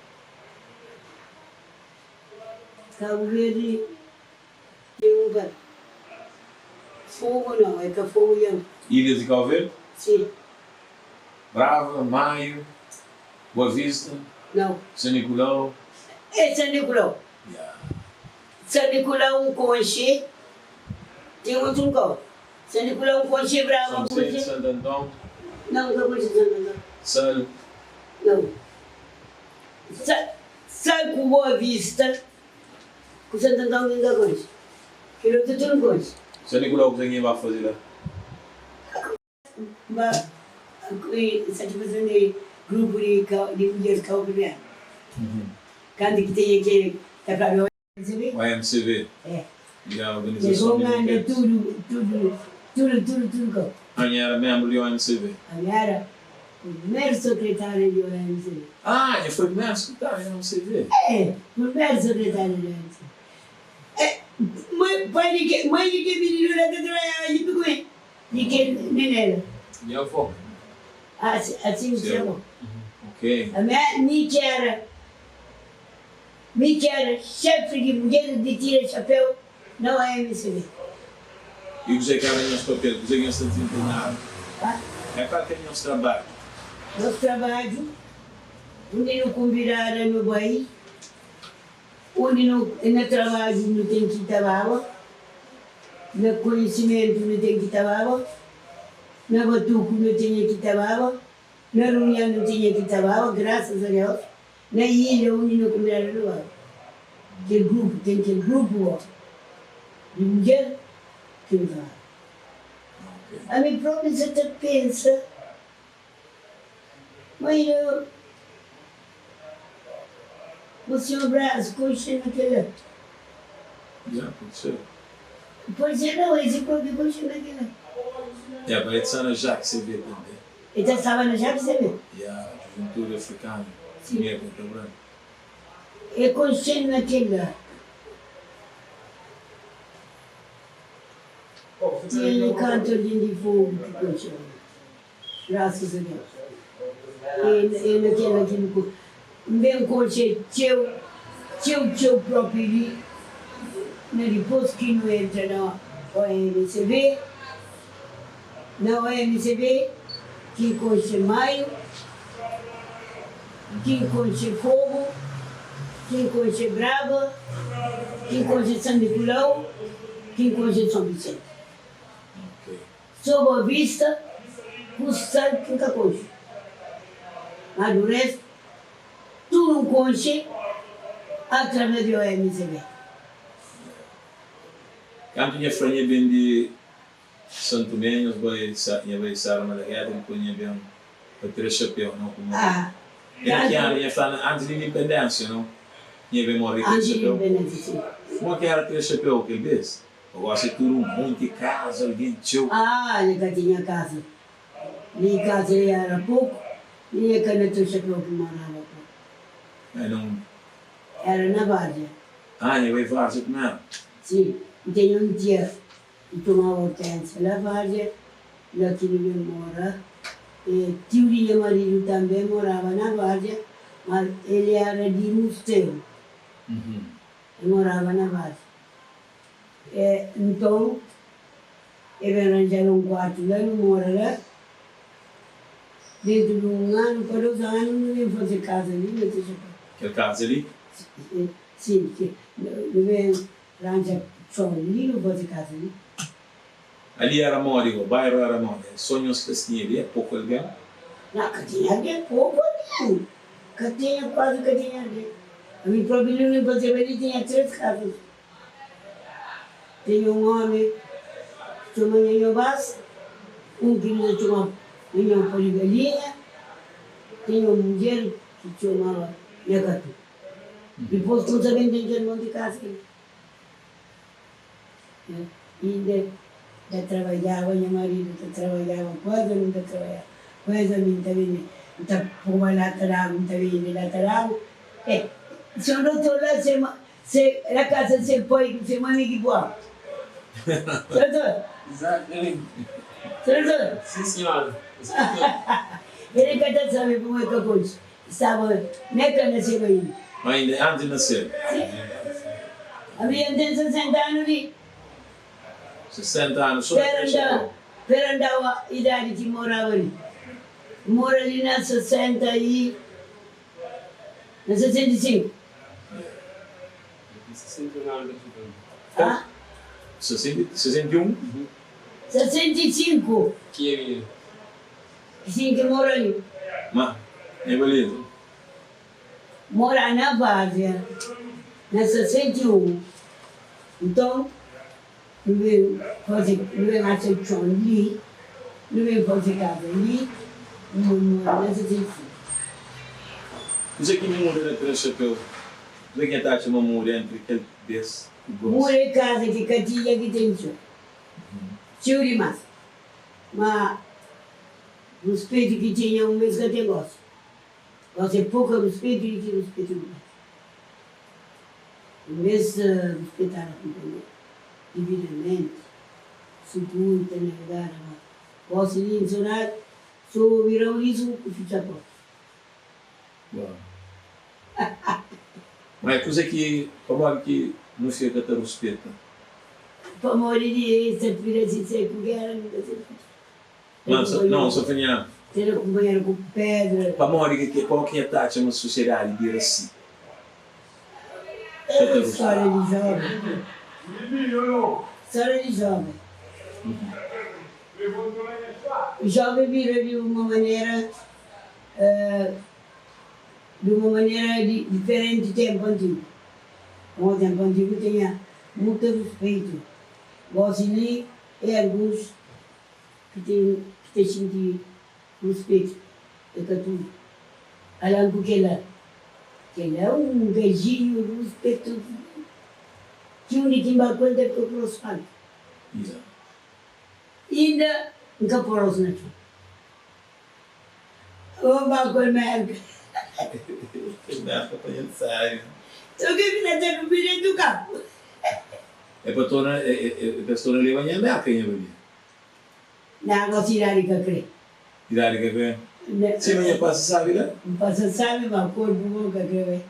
[SPEAKER 2] Kabu Verdi ten un ka fogu nau, é ka fogu dja.
[SPEAKER 1] Ilhas di Kabu Verdi?
[SPEAKER 2] Si.
[SPEAKER 1] Brava, Maio, Boa Vista,
[SPEAKER 2] Nau.
[SPEAKER 1] San Nicolau.
[SPEAKER 2] É San Nicolau.
[SPEAKER 1] Ya.
[SPEAKER 2] San Nicolau N konxe, ten otu nko. San Nicolau N konxe, Brava
[SPEAKER 1] São
[SPEAKER 2] N
[SPEAKER 1] Vicente,
[SPEAKER 2] konxe.
[SPEAKER 1] Santo Antão.
[SPEAKER 2] Nau, N ka konxe Santo Antão.
[SPEAKER 1] Sal.
[SPEAKER 2] Nau. Sa, Sal ku Boa Vista ku Santo Antão ki N ka konxe. Kel otu tudu N konxe.
[SPEAKER 1] San Nicolau kuza ki nha ba faze la?
[SPEAKER 2] Ba satisfason di grupu di di mudjeris kabuverdianu kantu ki tinha ki ta flaba OMCV.
[SPEAKER 1] OMCV
[SPEAKER 2] É.
[SPEAKER 1] Ya
[SPEAKER 2] Es
[SPEAKER 1] organizason di
[SPEAKER 2] vão anda
[SPEAKER 1] mudjeris.
[SPEAKER 2] tudu tudu tudu tudu tudu kau.
[SPEAKER 1] Anha era menbru di OMCV?
[SPEAKER 2] Ami era primeru sekretáriu di OMCV.
[SPEAKER 1] Ah, nha foi primeru sekretáriu di OMCV?
[SPEAKER 2] É, primeru sekretáriu di OMCV. É, mãe pai di ke mãe di ke mininu la ta trabadjaba djuntu ku mi. Di kel mininu.
[SPEAKER 3] Nha avó.
[SPEAKER 2] Asi, asin
[SPEAKER 1] Seu.
[SPEAKER 2] se avó.
[SPEAKER 1] Ok.
[SPEAKER 2] Ami, mi ki era, mi ki era xefi di mudjeris di tira xapéu na OMCV.
[SPEAKER 1] I kuzê ki éra nhos papel? Kuzê ki nhos ta dizenpenhaba?
[SPEAKER 2] Ah?
[SPEAKER 1] É kal ki é nhos trabadju?
[SPEAKER 2] Nos trabadju, undi nu kunbidada nu bai, Undi nu na trabadju nu ten ki ta baba, na konhisimentu nu ten ki ta baba, na batuku nu tinha ki ta baba, na runion nu tinha ki ta baba, grasas a Deus, na ilha undi nu kunbidadu nu baba. Kel grupu, ten kel grupu ó di mudjer ki nu ta baba. Ami propi N sa ta pensa Ma inda bu senhor Brás konxe na kela?
[SPEAKER 1] Ya, pode ser.
[SPEAKER 2] Pode ser nau, esi propi konxe na kela.
[SPEAKER 1] Ya, pa e ta sta na Jacques CV tanbe.
[SPEAKER 2] E ta staba na Jacques CV?
[SPEAKER 1] Ya, Juventude Africana,
[SPEAKER 2] Si.
[SPEAKER 1] Primeru Preto Branco.
[SPEAKER 2] E konxe na kela. Tinha kantu algen di Fogu ki konxe-m. Grasas a Deus. E na kel ki N ku N ben konxe txeu, txeu, txeu propi li na dipôs ki nu entra na OMCB, na OMCB ki N konxe Maio, ki N konxe Fogu, ki N konxe Braba, ki N konxe San Nikulau, ki N konxe Son Visenti. So Boa Vista ku sal ki N ka konxe. Ma du restu, tudu N konxe através di OMCB.
[SPEAKER 1] Kantu nha fla nha ben di San Tomé nhos bai nha bai Sara Malagueta dipôs nha ben pa tira xapéu nau ku
[SPEAKER 2] Ah,
[SPEAKER 1] E na ki
[SPEAKER 2] kantu.
[SPEAKER 1] anu nha fla na antis di indipendénsia nau nha ben morre tira
[SPEAKER 2] Antis di
[SPEAKER 1] xapéu?
[SPEAKER 2] indipendénsia, sin.
[SPEAKER 1] Kuma ki era tira xapéu kel bês? Gosi é tudu un monti kaza, algen txeu.
[SPEAKER 2] Ah, nha ka tinha kaza. Li kaza li era poku, mi nha ka na txeu xapéu ki moraba poku.
[SPEAKER 1] É na un.
[SPEAKER 2] Era na Várzea.
[SPEAKER 1] Ah, nha bai Várzea primeru?
[SPEAKER 2] Si, N tenha un tia ki txomaba Ortensia la Várzea, la ki nu ben mora. E tiu di nha maridu tanbe moraba na Várzea, ma el era di Musteru. El moraba na Várzea. E nton, e ben ranja-l un kuartu la, nu mora la. Dentu di un anu pa dos anu, nu ben faze kaza li na Tixapé.
[SPEAKER 1] Kel kaza li?
[SPEAKER 2] Sin, nu ben ranja txon li, nu faze kaza li.
[SPEAKER 1] Ali era modi go? Bairu era modi? So nhos ki tinha li? É poku algen?
[SPEAKER 2] Na, ka tinha algen, poku algen. Ka tinha, kuazi ka tinha algen. Ami propi li nu fazeba li, tinha tres kazas. Tinha un omi ki txoma Nhanho Bas, un ki nu ta txoma Nhanho Pó di Galinha, tinha un mudjer ki txomaba Nha Katu. Dipôs kumsa ben ten kel monti kasa li. Inda ta trabadjaba, nha maridu ta trabadjaba, kuazi ami ta trabadjaba, kuazi ami N ta bende, N ta poba lata d'agu, N ta bende lata d'agu. Eh, senhor dotor la se Se na kasa di se pai ku se mame ki pua. Sertu?
[SPEAKER 3] Exatamente.
[SPEAKER 2] Sertu?
[SPEAKER 3] Sim senhora.
[SPEAKER 2] Ele ka ta sabe pamodi ka konxe. Staba ne ka naseba inda.
[SPEAKER 1] Ma inda antis di naseba.
[SPEAKER 2] Si. Ami N ten 60 anu di.
[SPEAKER 1] 60 anu so na
[SPEAKER 2] Pera
[SPEAKER 1] krexe
[SPEAKER 2] N da,
[SPEAKER 1] bo.
[SPEAKER 2] pera N da idadi ki moraba li. N mora li na 60 y na 65. Ah?
[SPEAKER 1] 61?
[SPEAKER 2] 65. Sin ki mora li.
[SPEAKER 1] Ma, nha balida.
[SPEAKER 2] Mora na Várzea na 61. Nton, nu ben faze, nu ben atxa txon li, nu ben faze kaza li, nu mora na 65.
[SPEAKER 1] Kuzê ki muda na Três Chapéu? Kuzê ki nha ta atxa ma muda entri kel bês ku gósi?
[SPEAKER 2] Muda é kaza ki ka tinha ki ten txon. Txeu dimás. Ma ruspetu ki tinha un bês ka ten gósi. Gósi é poku ruspetu di ki ruspetu di bês. Un bês ruspetadu kunpanheru dividamenti, suguru ta navegadu ma gósi li nsonadu so bira un risu ku fitxa porta.
[SPEAKER 1] Bom. Ma é kuza ki pamodi ki nu fika ta ruspeta?
[SPEAKER 2] Pamodi di es ta pida si sai ku gera nu ka sai ku
[SPEAKER 1] Não, não, só fla nha.
[SPEAKER 2] Tera kunpanheru ku pedra.
[SPEAKER 1] Pamodi ki pamodi ki nha ta atxa ma sosiedadi bira si?
[SPEAKER 2] É stória di joven. Stória di joven. Joven bira di uma manera di uma manera diferenti di tempu antigu. Pamodi tempu antigu tinha mutu ruspetu. Gosi li é alguns ki ten ki ta xinti ruspetu, é ka tudu. Alan ku kela, kela é un gajinhu ruspetozu ki undi ki N ba ku el ta fika ku rostu altu. Inda N ka pô rostu na txon. N ba ku el Merka.
[SPEAKER 1] Merka panha-l sério.
[SPEAKER 2] So ki mi na ta durmi dentu kabu.
[SPEAKER 1] É pa torna, é pa es torna leba nha Merka nha balia.
[SPEAKER 2] Na gosi idadi ka kre.
[SPEAKER 1] Idadi ka kre? Sima nha pasa sabi la?
[SPEAKER 2] N pasa sabi ma korpu bo ka kre bai.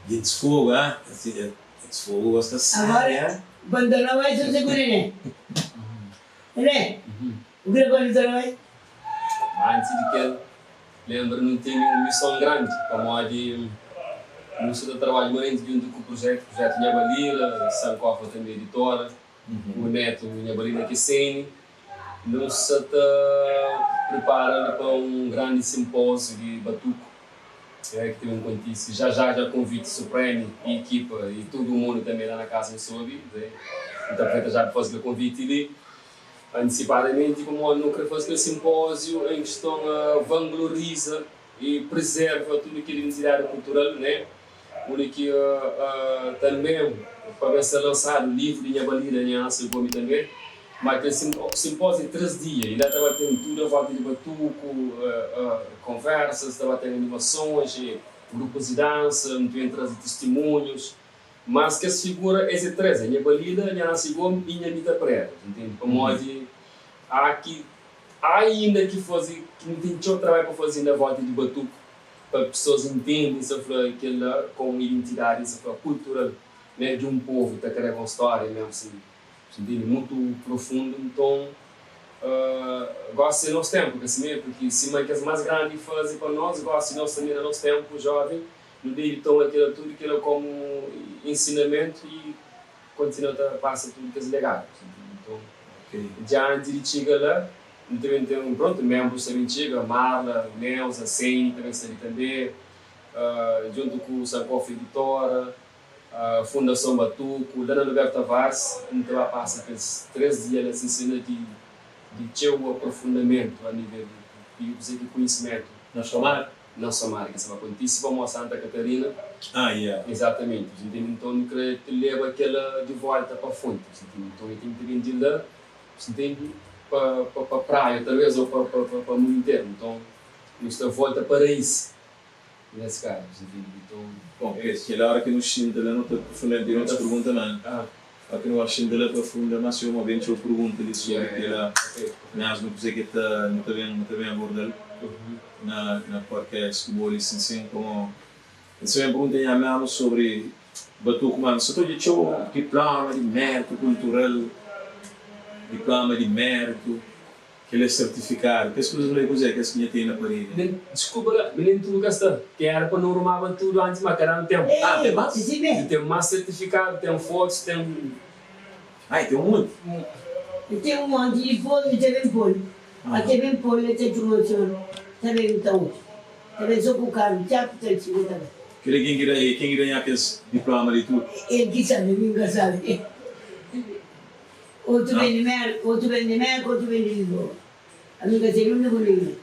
[SPEAKER 1] Gentis fogu ah, gentis fogu gosta sabi ah.
[SPEAKER 2] Agora pa N torna bai so se ku Nené. Nené, bu kre pa nu torna bai?
[SPEAKER 3] Ma antis di kel, lenbra nu tene un mison grandi pamodi nu sta ta trabadja manenti djuntu ku projetu, projetu Nha Balila, Sankofa tanbe editora, ku netu Nha Balila Kiseni. Nu sta ta pripara li pa un grandi sinpóziu di batuku ki ta ben kontise já já. Já konviti Supreme i ekipa i tudu mundu tanbe la na kasa nu sobi. Nu ta aproveita já pa faze kel konviti li antisipadamenti pamodi nu kre faze kel sinpóziu en kiston vangloriza i prezerva tudu kel identidadi kultural, ne? Undi ki tanbe pa ben ser lansadu livru di nha Balida, nha Ansa Gomi tanbe. Ma kel sinpóziu é 3 dia i la ta ba ten tudu a volta di batuku, konversas, ta ba ten animasons, grupus di dansa, nu ta ben traze tistimunhus. Mas kes figura es é 3, é nha Balida, nha Ansa Gomi i nha Mita Pereira, ntende? Pamodi há ki há inda ki faze, ki nu ten txeu trabadju pa faze inda a volta di batuku. Pa pesoas intende, sa fla kel-la komu identidadi, sa fla kultural, né, di un povu, ta karega un stória mesmu si, si ntende, mutu profundu. Nton, gósi é nos ténpu, ka simé? Purki sima kes más grandi faze pa nos, gósi nos tanbê na nos ténpu jóven, nu debe toma kel-la tudu kel-la komu ensinamentu i kontinua ta pasa tudu kes legadu, si ntende. Nton, dianti di txiga la. Nu ta ben ten, prontu, menbrus ta ben txiga, Marla, Neuza, Seini ta ben sta li tanbe, djuntu ku Sankofa Editora, Fundason Batuku, la na Roberto Tavares, nu ta ba pasa kes 3 dia la sin sena di di txeu aprofundamentu a nivel di kuzê ki konhisimentu.
[SPEAKER 1] Na Somar?
[SPEAKER 3] Na Somar ki sa ba kontise pamodi Santa Katarina.
[SPEAKER 1] Ah, yeah.
[SPEAKER 3] Izatamenti, bu ntende? Nton nu kre leba kela di volta pa fonti, bu ntende? Nton e ten ki ben di la. Bu ntende? Pa pa pa praia talvez ou pa pa pa mundu interu. Nton nu sta volta pa raiz nes kazu, bu ntende? Nton.
[SPEAKER 1] Bom, es kel ora ki nu xinta la nu ta aprofunda di otus pergunta ma ora ki nu ba xinta la aprofunda mas txeu ma ben txeu pergunta li sobri kela mesmu kuze ki ta nu ta ben nu ta ben abordal na na podcast ku bo li sin sin komo N sta ben pergunta nha mesmu sobri batuku ma N sta ta odja txeu diploma di méritu kultural, diploma di méritu. Kel é sertifikadu. Kes kuzas la é kuzê? Kes ki nha ten na paredi?
[SPEAKER 3] Nen, diskulpa la, mi nen tudu ka sta. Ke era pa nu rumaba tudu antis, ma ka da-nu tenpu.
[SPEAKER 1] Ah, ten más?
[SPEAKER 3] Ten más sertifikadu, ten fotus, ten.
[SPEAKER 1] Ai, ten un monti?
[SPEAKER 2] Ten un monti. Dipôs mi ta ben pô-l. A ta ben pô-l, el ta txoma senhor, ta ben ta odja. Ta ben so ku karu, txapu ta txiga ta ben.
[SPEAKER 1] Kel é ken ki da, é ken ki da nha kes diploma li tudu?
[SPEAKER 2] El ki sabe, mi N ka sabe. Otu ben di Mérka, otu ben di Mérka, otu ben di Lisboa. Ami ka ten undi ku ningen.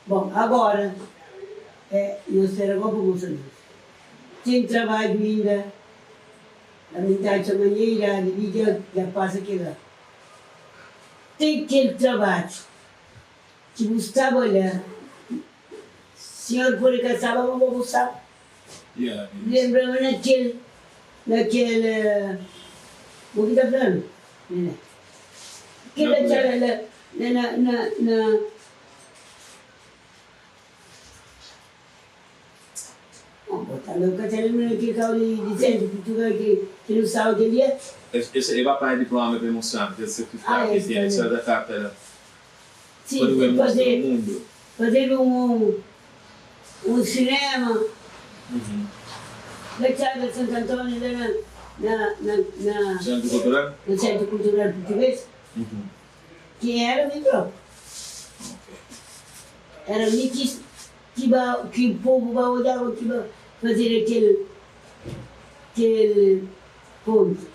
[SPEAKER 2] Bon, agora, é, nhos spera gó pa mostra nhos. Ten trabadju inda, ami N ta atxa ma nha idadi li dja, dja pasa kila. Ten kel trabadju ki bu staba la, sinhor pode ka staba ma bo bu staba. Lenbra-m na kel, na kel, bo ki ta fla-nu, Nené? Kel la txada la, na, na, na, na. Bon, bo tanbe bu ka ta lenbra na kel kau di, di Sentru Purtugal ki, ki nu staba kel dia?
[SPEAKER 1] Es, es, e ba panha diploma pa e mostra-m, kel sertifikadu ki e tene, es da karta la.
[SPEAKER 2] Si,
[SPEAKER 1] Pa nu bai mostra
[SPEAKER 2] faze,
[SPEAKER 1] mundu.
[SPEAKER 2] fazedu un, un sinema na Txada Santu Antóniu la na, na, na, na.
[SPEAKER 1] Sentru Kultural?
[SPEAKER 2] Na Sentru Kultural Purtugês, ki éra mi própi. Éra mi ki, ki ba, ki povu ba odjaba ki ba fazedu kel, kel ponti.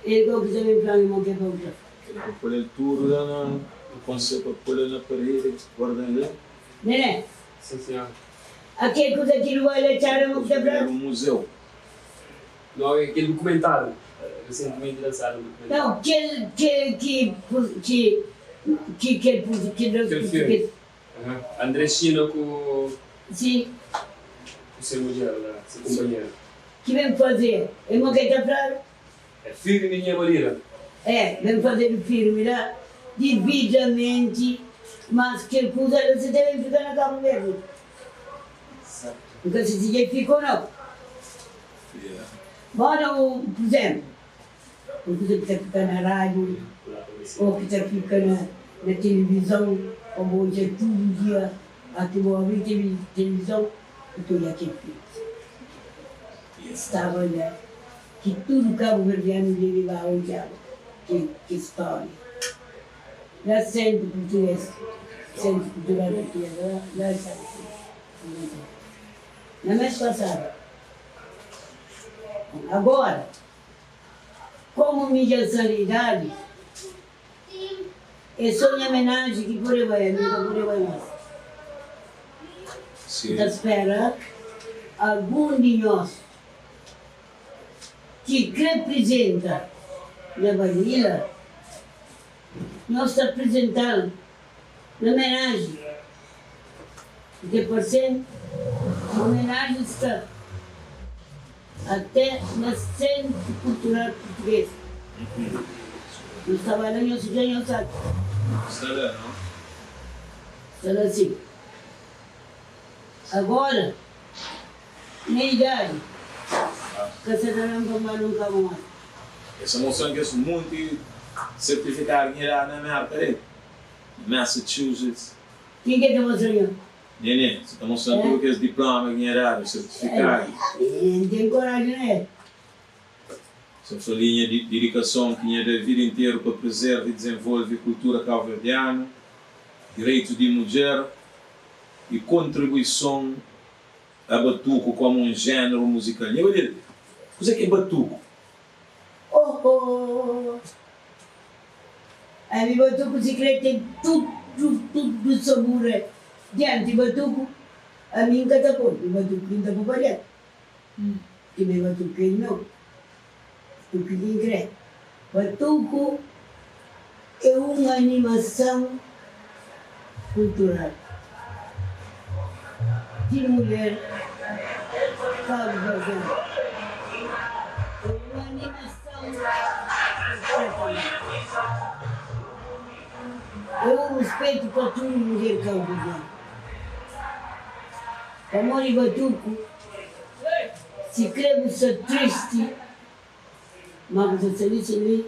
[SPEAKER 2] El gó ki ta ben fla-m mo ke pa N fla.
[SPEAKER 1] Kel pa pô-l el tudu la na Konsel pa pô-l el na paredi guarda-l la.
[SPEAKER 2] Nené.
[SPEAKER 3] Sim senhora.
[SPEAKER 2] Akel kuza ki nu bai la txada mo ki ta fla?
[SPEAKER 1] Era un muzeu.
[SPEAKER 3] No é kel dukumentáriu resentimenti lansadu un dukumentáriu.
[SPEAKER 2] Nau kel kel ki ki ki kel ki
[SPEAKER 3] Kel filmi. André China ku.
[SPEAKER 2] Si.
[SPEAKER 3] Ku se mudjer la, se kunpanheru.
[SPEAKER 2] Ki ben faze é mo ke ta fladu?
[SPEAKER 3] É firmi nha barira.
[SPEAKER 2] É, ben fazedu firmi la, dividamenti, mas kel kuza la si ta ben fika na Kabu Verdi. N ka si si dja fika o nau. Moda un, pur izemplu, un kuza ki ta fika na radiu o ki ta fika na na tilivizon, o bo odja tudu dia, a ki bo abri tilivizon, bu ta odja kel filmi. Staba la. Ki tudu kabuverdianu debe ba odjaba kel stória la Sentru Purtuges, Sentru Kultural Purtuges la la staba na mes pasadu. Agora, komu mi dja sta di idadi, é so nha menaji ki pode bai, ami ka pode bai mas. N ta spera algun di nhos. Ki kre prizenta nha Balila, nhos ta prizenta-l na omenaji, purke parse-m ma omenaji sta ate na Sentru Kultural Purtuges. Nhos ta bai la, nhos dja nhos atxa.
[SPEAKER 1] Sta la, no?
[SPEAKER 2] Sta la, sin. Agora. Nha idadi ka sa ta da-m pa N ba nunka más.
[SPEAKER 1] Es ta mostra-m kes monti sertifikadu ki nha dadu na Mérka li, na Massachusetts.
[SPEAKER 2] Ken ki ta mostra nho?
[SPEAKER 1] Nene, sa ta mostra-m tudu kes diploma ki nha dadu, sertifikadu.
[SPEAKER 2] N ten koraji na el.
[SPEAKER 1] Sa fla li nha didikason ki nha da vida interu pa prezerva i dizenvolve kultura kauverdianu, direitu di mudjer i kontribuison A batuku komu un jéneru muzikal. Nha Badil, kuzê ki é batuku?
[SPEAKER 2] Oh oh Ami batuku si kre ten tudu tudu sabura dianti batuku ami N ka ta poi mi batuku ki N ta poi pa dianti ki mi batuku ki é di meu batuku ki N kre batuku é un animason kultural di mulher kabuverdianu. É un animason konpletamenti. É un ruspetu pa tudu mulher kabuverdianu. Pamodi batuku, si kre bu sta tristi, ma bu ta sta li sin li.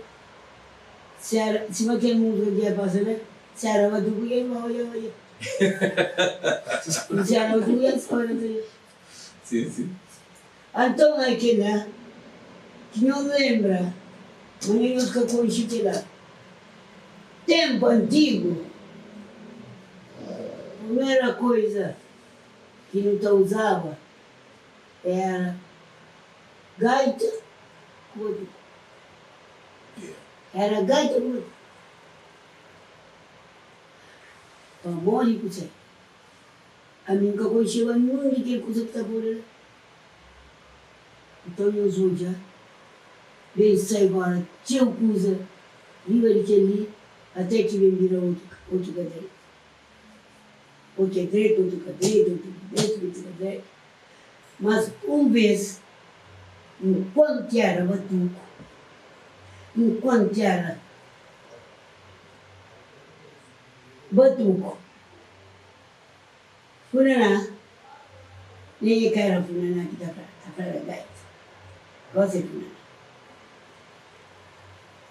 [SPEAKER 2] Sera sima kel múzika ki dja pasa la? Si éra batuku dja N ba odja odja. Si éra batuku dja N sta odja odja.
[SPEAKER 1] Sim, sim.
[SPEAKER 2] Anton é kel-la ki nhos lenbra ma nha nhos ka konxe kel-la. Ténpu antigu, primera koiza ki nu ta uzaba éra gaita ku batuku. Éra gaita ku batuku. Pamodi kuzê? Ami N ka konxeba ninhun di kel kuza ki ta podu la. Nton nhos odja, ben sai gora txeu kuza riba di kel-li, ate ki ben bira otu, otu ka dretu. Otu é dretu, otu ka dretu, otu ka dretu, otu ka dretu. Mas un bes, nkuantu era batuku, nkuantu era batuku, Funaná, nen e ka era funaná ki ta fla, ta fla da gaita. Gosi é funaná.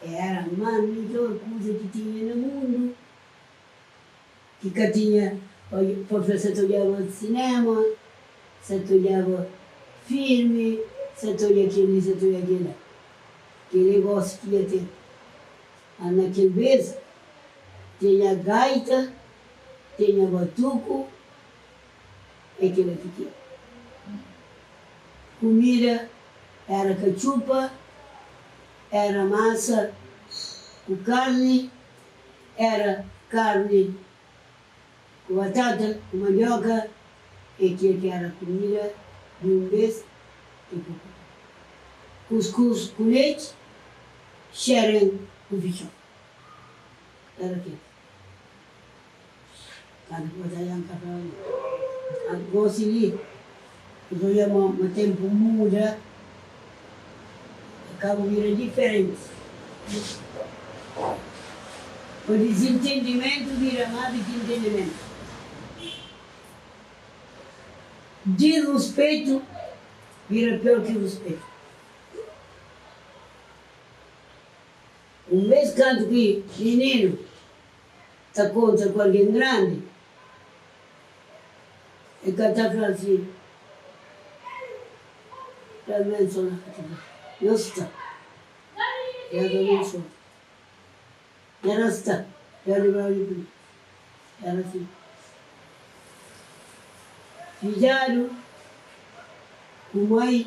[SPEAKER 2] Era ma midjor kuza ki tinha na mundu, ki ka tinha, pa fla sa ta odjaba sinema, sa ta odjaba filmi, sa ta odja kel-li, sa ta odja kel-la. Kel é gosi ki dja ten. Ma na kel bes tinha gaita. Tinha batuku é kila ki tinha. Kumida era katxupa, era masa ku karni, era karni ku batata, ku mandioka, é kel ki era kumida di un bes ki puku. Kuskus ku leti, xeren ku fitxon, era kel. Kantu ku batalha N ka fla ma Kantu gosi li N ta odja ma tenpu muda Kaba bira diferenti Ma dizintendimentu bira más di ki ntendimentu Disruspetu bira pior ki ruspetu. Un bês kantu ki mininu ta kontra ku algen grandi, el ka ta fla si, Deus abensoa. El ta fla, Nhos sta. Deus abensoa. Nhos sta. Deus libra-u di prigu. Éra si. Fidjadu ku mai,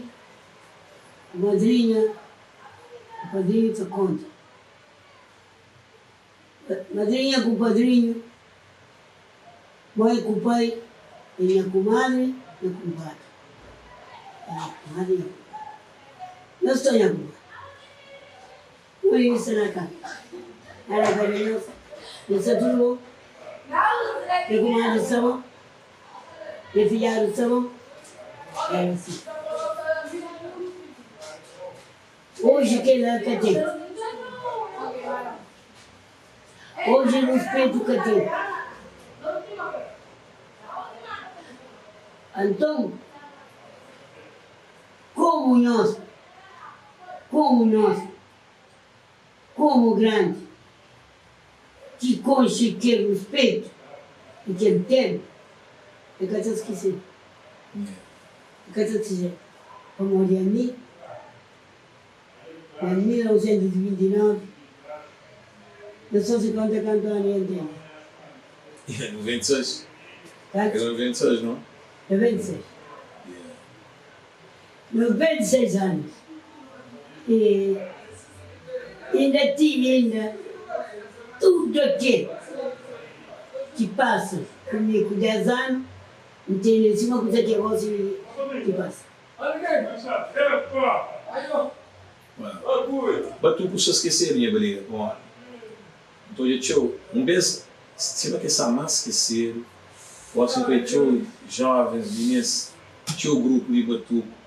[SPEAKER 2] ku madrinha. Ku padrinhu ta konta. Madrinha ku padrinhu, mai ku pai e nha kumadri, nha kumpadri. Nha kumadri, nha kumpadri. Nhos sta nha kumadri. Oi, nhos sta na kasa. Era ka di nhos. Nhos sta tudu bon? Nha kumadri sta bon? Nha fidjadu sta bon? Era si. Oji kel-la ka ten. Oji ruspetu ka ten. Anton, komu nhos, komu nhos, komu grandi ki konxe kel ruspetu i kel tenpu, el ka ta skise. El ka ta skise. Pamodi ami, na 1929, N so si konta kantu anu N tene.
[SPEAKER 1] 96.
[SPEAKER 2] Kantu?
[SPEAKER 1] Era 96, no?
[SPEAKER 2] 96. 96 anus. I inda ti inda tudu akel ki pasa ku mi ku 10 anu, N tene sima kuza ki é gosi ki pasa.
[SPEAKER 1] Batuku sta skesedu nha baliga pamodi N ta odja txeu un bes sima ki sta mas skesedu gosi N ta odja txeu jovens minis txeu grupu di batuku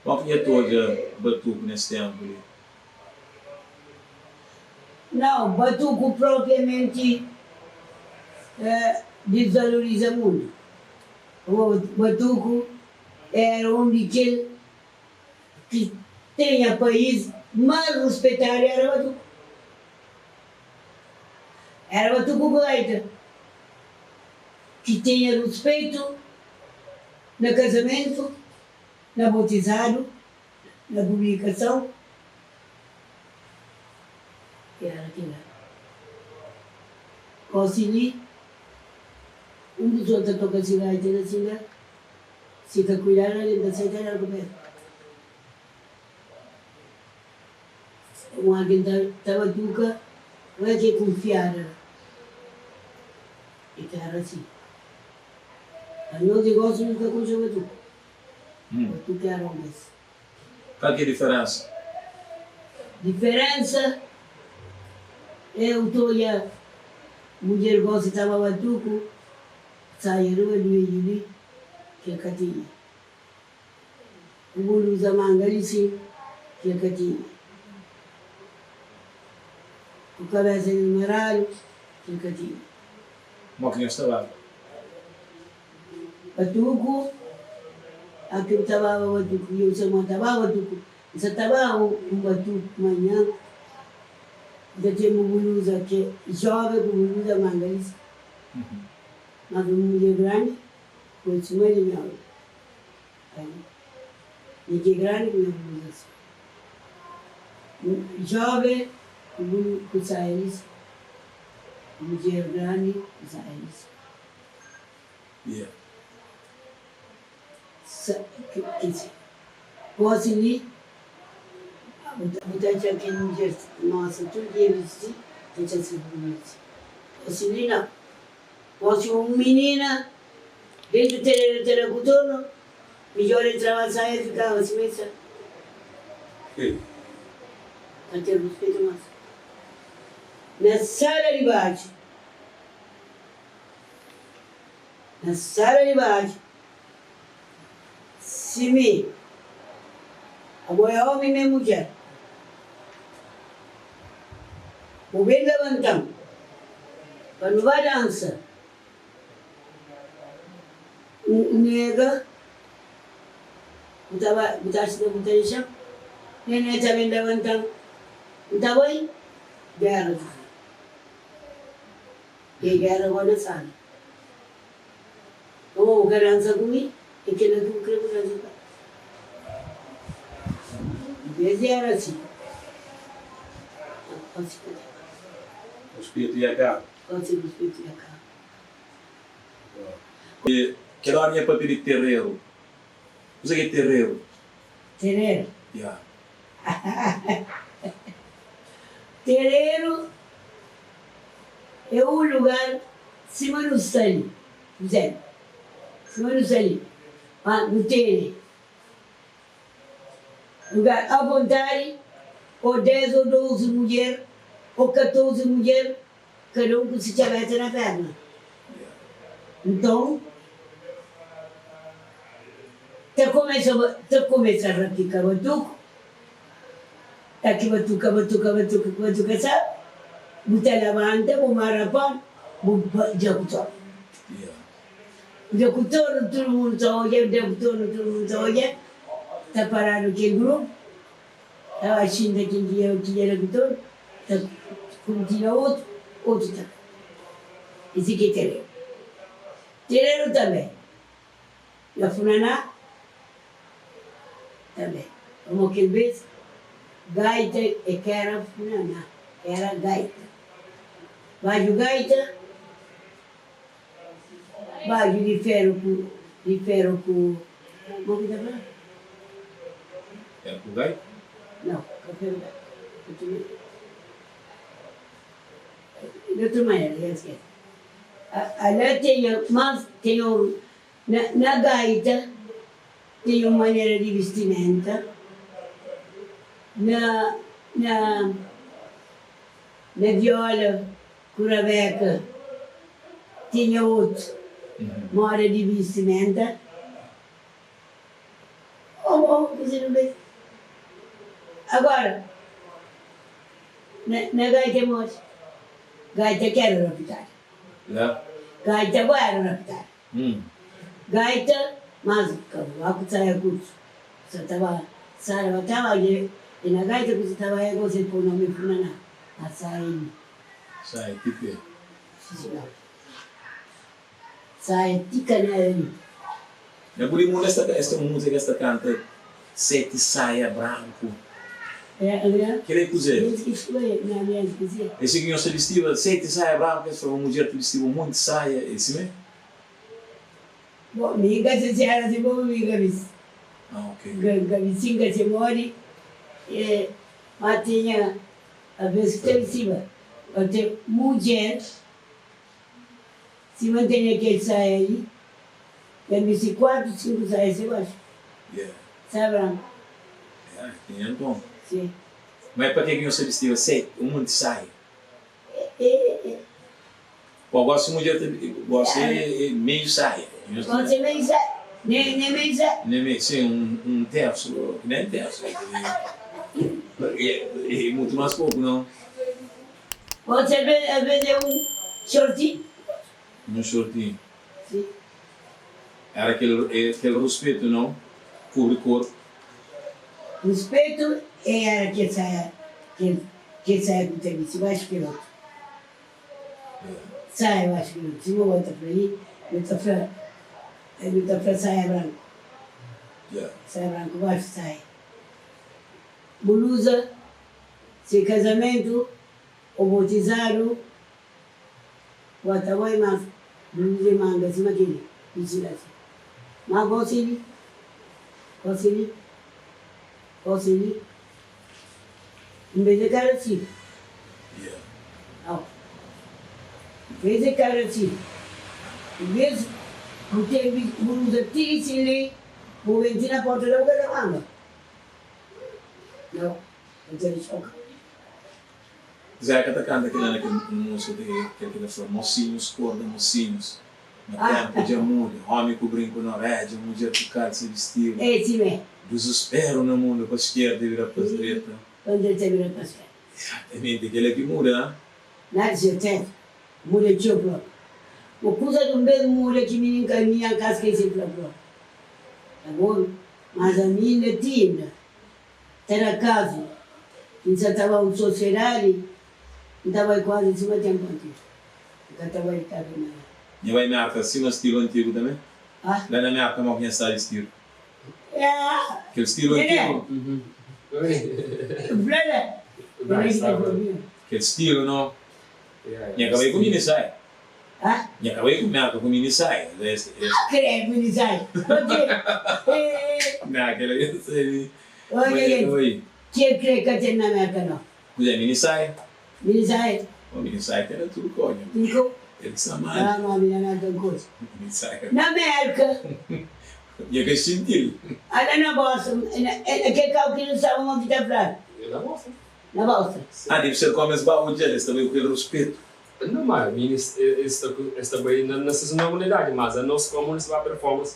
[SPEAKER 1] Modi ki nha ta odja batuku nes tenpu li?
[SPEAKER 2] Nau, batuku propriamenti disvaloriza mundu. Batuku era un di kel ki tenha país más ruspetadu era batuku. Éra batuku ku gaita ki tinha ruspetu na kazamentu, na botizadu, na publikasãu. Éra kel-la. Gósi li, un pesoa ta toka si gaita na si la, si ka kuidadu algen ta sai ta da-l ku pédra. Un algen ta ta batuka, oi ke kunfiada e ka era si. Anos di gosi nu ka konxe batuka. Batuka era un bes.
[SPEAKER 1] Kal ki é diferensa?
[SPEAKER 2] Diferensa é u ta odja mudjer gosi ta ba batuku, saia riba duedju li ke ka tinha. Ku bu luza manga li sin ki el ka tinha. Ku kabesa di maradu ki el ka tinha.
[SPEAKER 1] Mo ki nhos ta baba?
[SPEAKER 2] Batuku, a ki bu ta baba batuku, yo sa mo ta baba batuku, N sa ta baba un batuku manhan, N ta ten bu buluza ki joven ku buluza manga li sin. Mas un mudjer grandi poi suma di nha oi. Ali mi ki grandi ku nha bluza si Jove ku bu ku saia li si Mudjer grandi ku saia li si
[SPEAKER 1] Yeah.
[SPEAKER 2] Sa ki ki si Gosi li bu ta bu ta atxa kel mudjer nosa tudu dia bisti ta atxa si bunitu Gosi li nau Gosi un minina Dentu terenu ta da ku tornu, midjor e traba saia fikaba sima e sa. Ka ten ruspetu mas. Na sala di badju, na sala di badju, si mi, abo e omi mi e mudjer, bu ben labanta-m pa nu ba dansa. N nega, bu ta ba, bu ta atxa bu ta dexa-m? Nene ta ben labanta-m, N ta bai? Géra ta fla. E géra gó na sala. Ô, bu ka dansa ku mi? É kel-la ki bu krê bu dansa ku el? Envês di éra si, gósi ka ten más.
[SPEAKER 1] Ruspetu i agaba.
[SPEAKER 2] Gósi ruspetu i agaba.
[SPEAKER 1] Kel óra nha papia di tereru. Kuzê ki é tereru?
[SPEAKER 2] Tereru?
[SPEAKER 1] Ya.
[SPEAKER 2] Tereru é un lugar sima nu sta li, pur izénplu, sima nu sta li, ma nu tene lugar avontadi, ô dés ô dozi mudjer, ô katozi mudjer, Kada un ku si txabeta na perna. Nton, ta kumesa ta kumesa rapika batuku, ta ki batuka batuka batuka ki batuka sa, bu ta labanta bu mara pon bu dja ku tornu. Dja ku tornu tudu mundu ta odja, dja ku tornu tudu mundu ta odja, ta paradu kel grupu. Ta ba xinta ken ki dja ki dja da ku tornu. Ta kuntinua otu, otu ta kai. Esi ki é tereru. Tereru tanbe na funaná tanbe. Pamo kel bes gaita é ka era funaná, era gaita. Badju gaita, badju di feru ku di feru ku, mo ki ta fla?
[SPEAKER 1] Era ku gaita?
[SPEAKER 2] Nau, ka feru gaita. Otu manera. Di otu manera, ya skese. Ala tenha mas, tenha un, na na gaita tenha un manera di bistimenta, na na na viola ku rabeka tinha otu moda di bistimenta. Oh oh você não vê. Agora, na, na gaita é modi. Gaita que era raptada.
[SPEAKER 1] Yeah.
[SPEAKER 2] Gaita boa era raptada. Gaita, mas cavaco saia curto. Só tava, sara tava e na gaita que você tava aí você põe nome funaná. A saia.
[SPEAKER 1] Saia, tipo.
[SPEAKER 2] Si senhor. Saia ti kanela li.
[SPEAKER 1] Na Bulimundo es ta es ten un múzika ki es ta kanta Seti saia branku. Kel-la é kuzê? É si ki nhos ta bistiba? Seti saia branku, es fla-ba mudjer ta bistiba un monti saia, é si mê?
[SPEAKER 2] Bon, mi N ka se si éra si bon, mi N ka bisti.
[SPEAKER 1] Ah, ok.
[SPEAKER 2] N ka bisti, N ka se modi, ma tinha aves ki ta bistiba. Ote mudjer. Si mantenha kel saia li, el bisti kuatu, sinku saia se baxu.
[SPEAKER 1] Yeah.
[SPEAKER 2] Saia branku.
[SPEAKER 1] Yeah, tinha nton.
[SPEAKER 2] Si.
[SPEAKER 1] Ma é pa ke ki nhos ta bistiba seti, un monti saia?
[SPEAKER 2] E, e, e.
[SPEAKER 1] Bom, gosi mudjer ta, gosi é, é meiu saia. Nhos tinha.
[SPEAKER 2] Gosi é meiu saia. Nem, nem meiu saia.
[SPEAKER 1] Nem meiu, sim, un, un tersu, nem tersu. É, é mutu mas poku, não?
[SPEAKER 2] Pode ser às vezes é um shortinho.
[SPEAKER 1] Um shortinho.
[SPEAKER 2] Sim.
[SPEAKER 1] Era kel, kel ruspetu não? Kubri korpu.
[SPEAKER 2] Ruspetu é era kel saia, kel, kel saia ku ta bisti baxu kel otu. Saia baxu kel otu. Sima bo ta fla li, nu ta fla, nu ta fla saia branku.
[SPEAKER 1] Yeah.
[SPEAKER 2] Saia branku baxu saia. Buluza. Si kazamentu ô botizadu, bo ta bai mas bluza i manga sima keli bistida si. Ma gosi li, gosi li, gosi li, N bes é kara si. Au. N bes é kara si. N bes bu ten bluza ti di si li, bu ben ti na porta la bu ka ta manga. Nau.
[SPEAKER 1] Zeca ta canta kela na kel musica de kel ki ta fla mocinhos corda mocinhos na tempo dja muda homi ku brinco na oredja mudjer ku calça bistido desespero na mundo pa esquerda e bira pa direita exatamente kela ki muda ha.
[SPEAKER 2] Nada certeza muda txeu propi o kuza dum bes muda ki mi nin ka mi ka skese fla propi ta bon mas ami inda ti inda Ta da kazu, N sa ta ba un sosiedadi, N ta bai kuazi sima tenpu antigu. N ka ta bai di kalker manera.
[SPEAKER 1] Nha bai Merka sima stilu antigu tanbe?
[SPEAKER 2] Ah?
[SPEAKER 1] La na Merka mo ki nha sta bistidu?
[SPEAKER 2] Ah!
[SPEAKER 1] Kel stilu
[SPEAKER 2] Nene!
[SPEAKER 1] antigu?
[SPEAKER 2] Fla la! Nene ki ta fla mi.
[SPEAKER 1] Kel stilu no. Nha ka bai ku mini saia.
[SPEAKER 2] Ah?
[SPEAKER 1] Nha ka bai ku Merka ku mini saia. Es, es.
[SPEAKER 2] Ah, kredu mini saia! Pabia? Eh!
[SPEAKER 1] Na, kel la nha sabi.
[SPEAKER 2] Oi,
[SPEAKER 1] Mas nha ka bai.
[SPEAKER 2] Ke kre ka ten na Merka no.
[SPEAKER 1] Kuzé, mini saia?
[SPEAKER 2] Mini saia.
[SPEAKER 1] Oh, mini saia ten na tudu kau, nha.
[SPEAKER 2] Tudu kau?
[SPEAKER 1] El ki sta mali.
[SPEAKER 2] Ah, ma mi na Merka N koxa.
[SPEAKER 1] Mini saia.
[SPEAKER 2] Na Merka.
[SPEAKER 1] Nha ka xintil.
[SPEAKER 2] Ala na Boston, na kel kau ki nu staba ma ki ta fladu.
[SPEAKER 3] Na Boston.
[SPEAKER 2] Na Boston.
[SPEAKER 1] Ah, debe ser komu es ba odja-l, es ta bai ku kel ruspetu.
[SPEAKER 3] Não, ma mi es ta es ta bai na ses normalidadi, mas anos komu nu sta ba performance,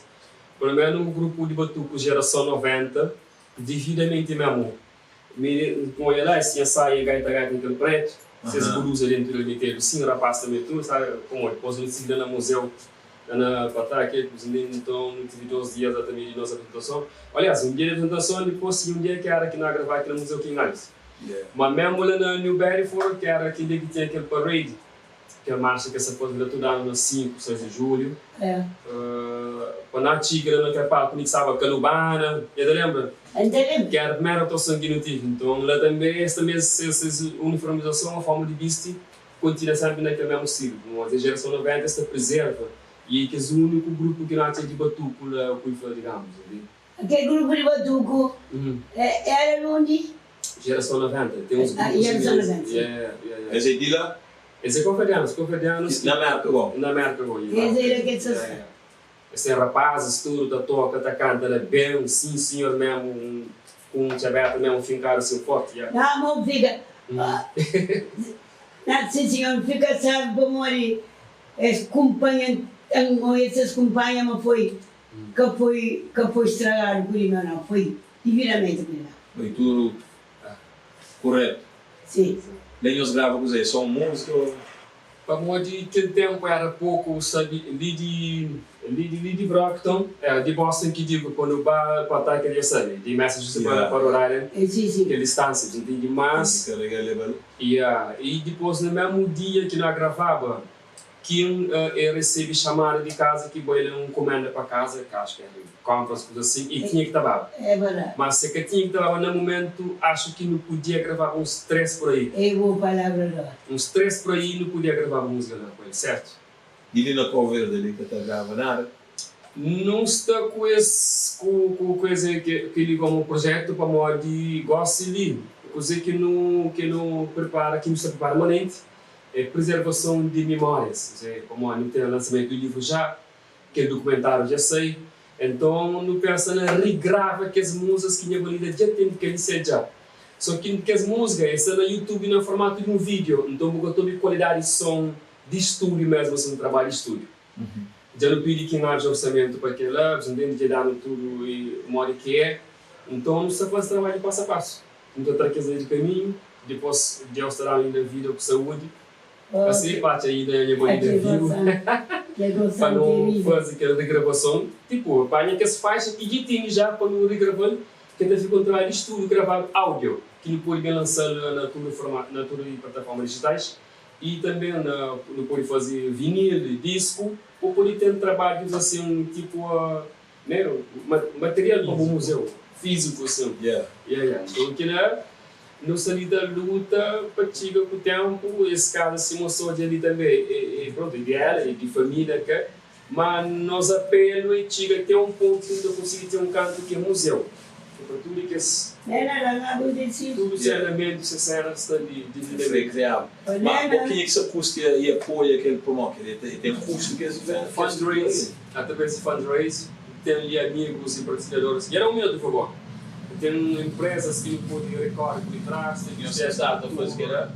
[SPEAKER 3] pelo menu un grupu di batuku gerason 90, dividamenti memu, mi N oia la es tinha saia gaita gaita kel pretu, ses bluza dentu del metedu sin, rapas tambe tudu sabi komo, dipos nu sigi la na museu la na Pataki, nton nu tivi dos dias la tambe di nos apresentason, alias un dia di apresentason dipos tinha un dia ki era ki na grava ki na museu King Alice. Ma memu la na New Bedford, ki era kel dia ki tinha kel parade, kel marxa ki es ta faze la tudu anu na 5, 6 di julhu, pa na txiga la na kel palku mi ki staba Kalubana, nha ta lenbra?
[SPEAKER 2] N ta lenbra.
[SPEAKER 3] Ki era primeru atuason ki nu tive. Nton la tanbe es tanbe es uniformizason, a forma di bisti kontinua senpri na kel memu stilu. Pamodi es jerason 90 es ta prezerva i kes uniku grupu ki nu atxa di batuku la ku fla digamus ali.
[SPEAKER 2] Aquel grupo di batuku era undi?
[SPEAKER 3] Geração 90, tem uns grupos
[SPEAKER 2] Geração 90, sim.
[SPEAKER 3] Yeah, yeah, yeah.
[SPEAKER 1] Es é di la?
[SPEAKER 3] Es é cabo-verdianos, cabo-verdianos.
[SPEAKER 1] Na Merka go?
[SPEAKER 3] Na Merka go,
[SPEAKER 2] yeah. Es é la ke sa
[SPEAKER 3] Yeah, yeah. Es tem rapazes tudo, ta toca, ta canta la bem, sim senhor mesmo, um, com um tchabeta mesmo fincado assim forte, yeah.
[SPEAKER 2] Na mo fica, na sim senhor, fica sabe pamodi es cumpanha, esses cumpanha ma foi Ka foi ka foi stragadu ku di meu nau, foi dividamenti ku di meu.
[SPEAKER 1] Foi tudu kuretu.
[SPEAKER 2] Si.
[SPEAKER 1] La nhos grava kuzê? Só un múzika ô?
[SPEAKER 3] Pamodi kel tempu era poku sabi li di li di li di Brockton era di Boston ki digo pa nu ba pa ta kel dja sabi di Massachusetts pa pa Rhode Island
[SPEAKER 2] Si si.
[SPEAKER 3] kel distansia dja ntende mas
[SPEAKER 1] Karega lebal.
[SPEAKER 3] Ya i dipos na mesmu dia ki nu a gravaba. Kim e recebi chamada di casa ki bai la un encomenda pa casa, ki acho ki era compras kuza assim, e tinha ki ta baba.
[SPEAKER 2] É verdade.
[SPEAKER 3] Mas se ka tinha ki ta baba na momento, acho ki nu podia gravaba uns 3 por aí.
[SPEAKER 2] É boa palavra lá.
[SPEAKER 3] Uns 3 por aí nu podia gravaba música lá ku el, certo?
[SPEAKER 1] E li na Cabo Verde li ka ta grava nada?
[SPEAKER 3] Nu sta ku es ku ku ku es ke li komu projetu pamodi gosi li kuze ki nu ki nu prepara ki nu sta prepara manenti é prezervason di mimórias, ose pamodi nu ten lansamentu di livru já, kel dukumentáriu dja sai, enton nu pensa na rigrava kes múzikas ki nha Balida dja ten ki ali dja. So ki kes múzika es sta na YouTube na formatu di un vídeo, nton bu ka ta obi kualidadi di son di stúdiu mesmu, asin un trabadju di stúdiu. Dja nu pidi ki N aji orsamentu pa kel-la, bu ntende, dja da-nu tudu i modi ki é. Nton, nu sta faze trabadju pasu a pasu. Nu ta tra kes lei di kaminhu, dipôs Deus ta da-nu inda vida ku saúdi, asi pa atxa inda nha mãe inda vivu, pa nu faze kel regravason. Tipu, panha kes faixa ki dja tene ja pa nu regrava-l, ki ta fika un trabadju di studu gravadu áudio, ki nu pode ben lansa-l na tudu forma, na tudu plataforma dijitais. I tanbe nu pode faze vinil, disku, ô pode ten trabadjus asin, tipu, né, material pa bu muzeu, fíziku asin. Yeah, yeah. Nton kila, nu sta li ta luta pa txiga ku tenpu. Es kaza sima so dja li tanbe é, prontu, é di ela, é di família ka. Ma nos apelu é txiga te un pontu ki nu ta konsigi ten un kantu ki é muzeu, ki pa tudu kes tudu se elementu, se senas sta li dividamenti.
[SPEAKER 1] Ma bo kenha ki sa kustia i apoia kel promo? Kel e ten kustu kes iventu?
[SPEAKER 3] Fundraise, através di fundraise, ten li amigus i partilhadoris. Nhara un minutu, favor. Ten empresas ki nu pode rekore por ditras, ten
[SPEAKER 1] Nhos sa sta ta faze kela?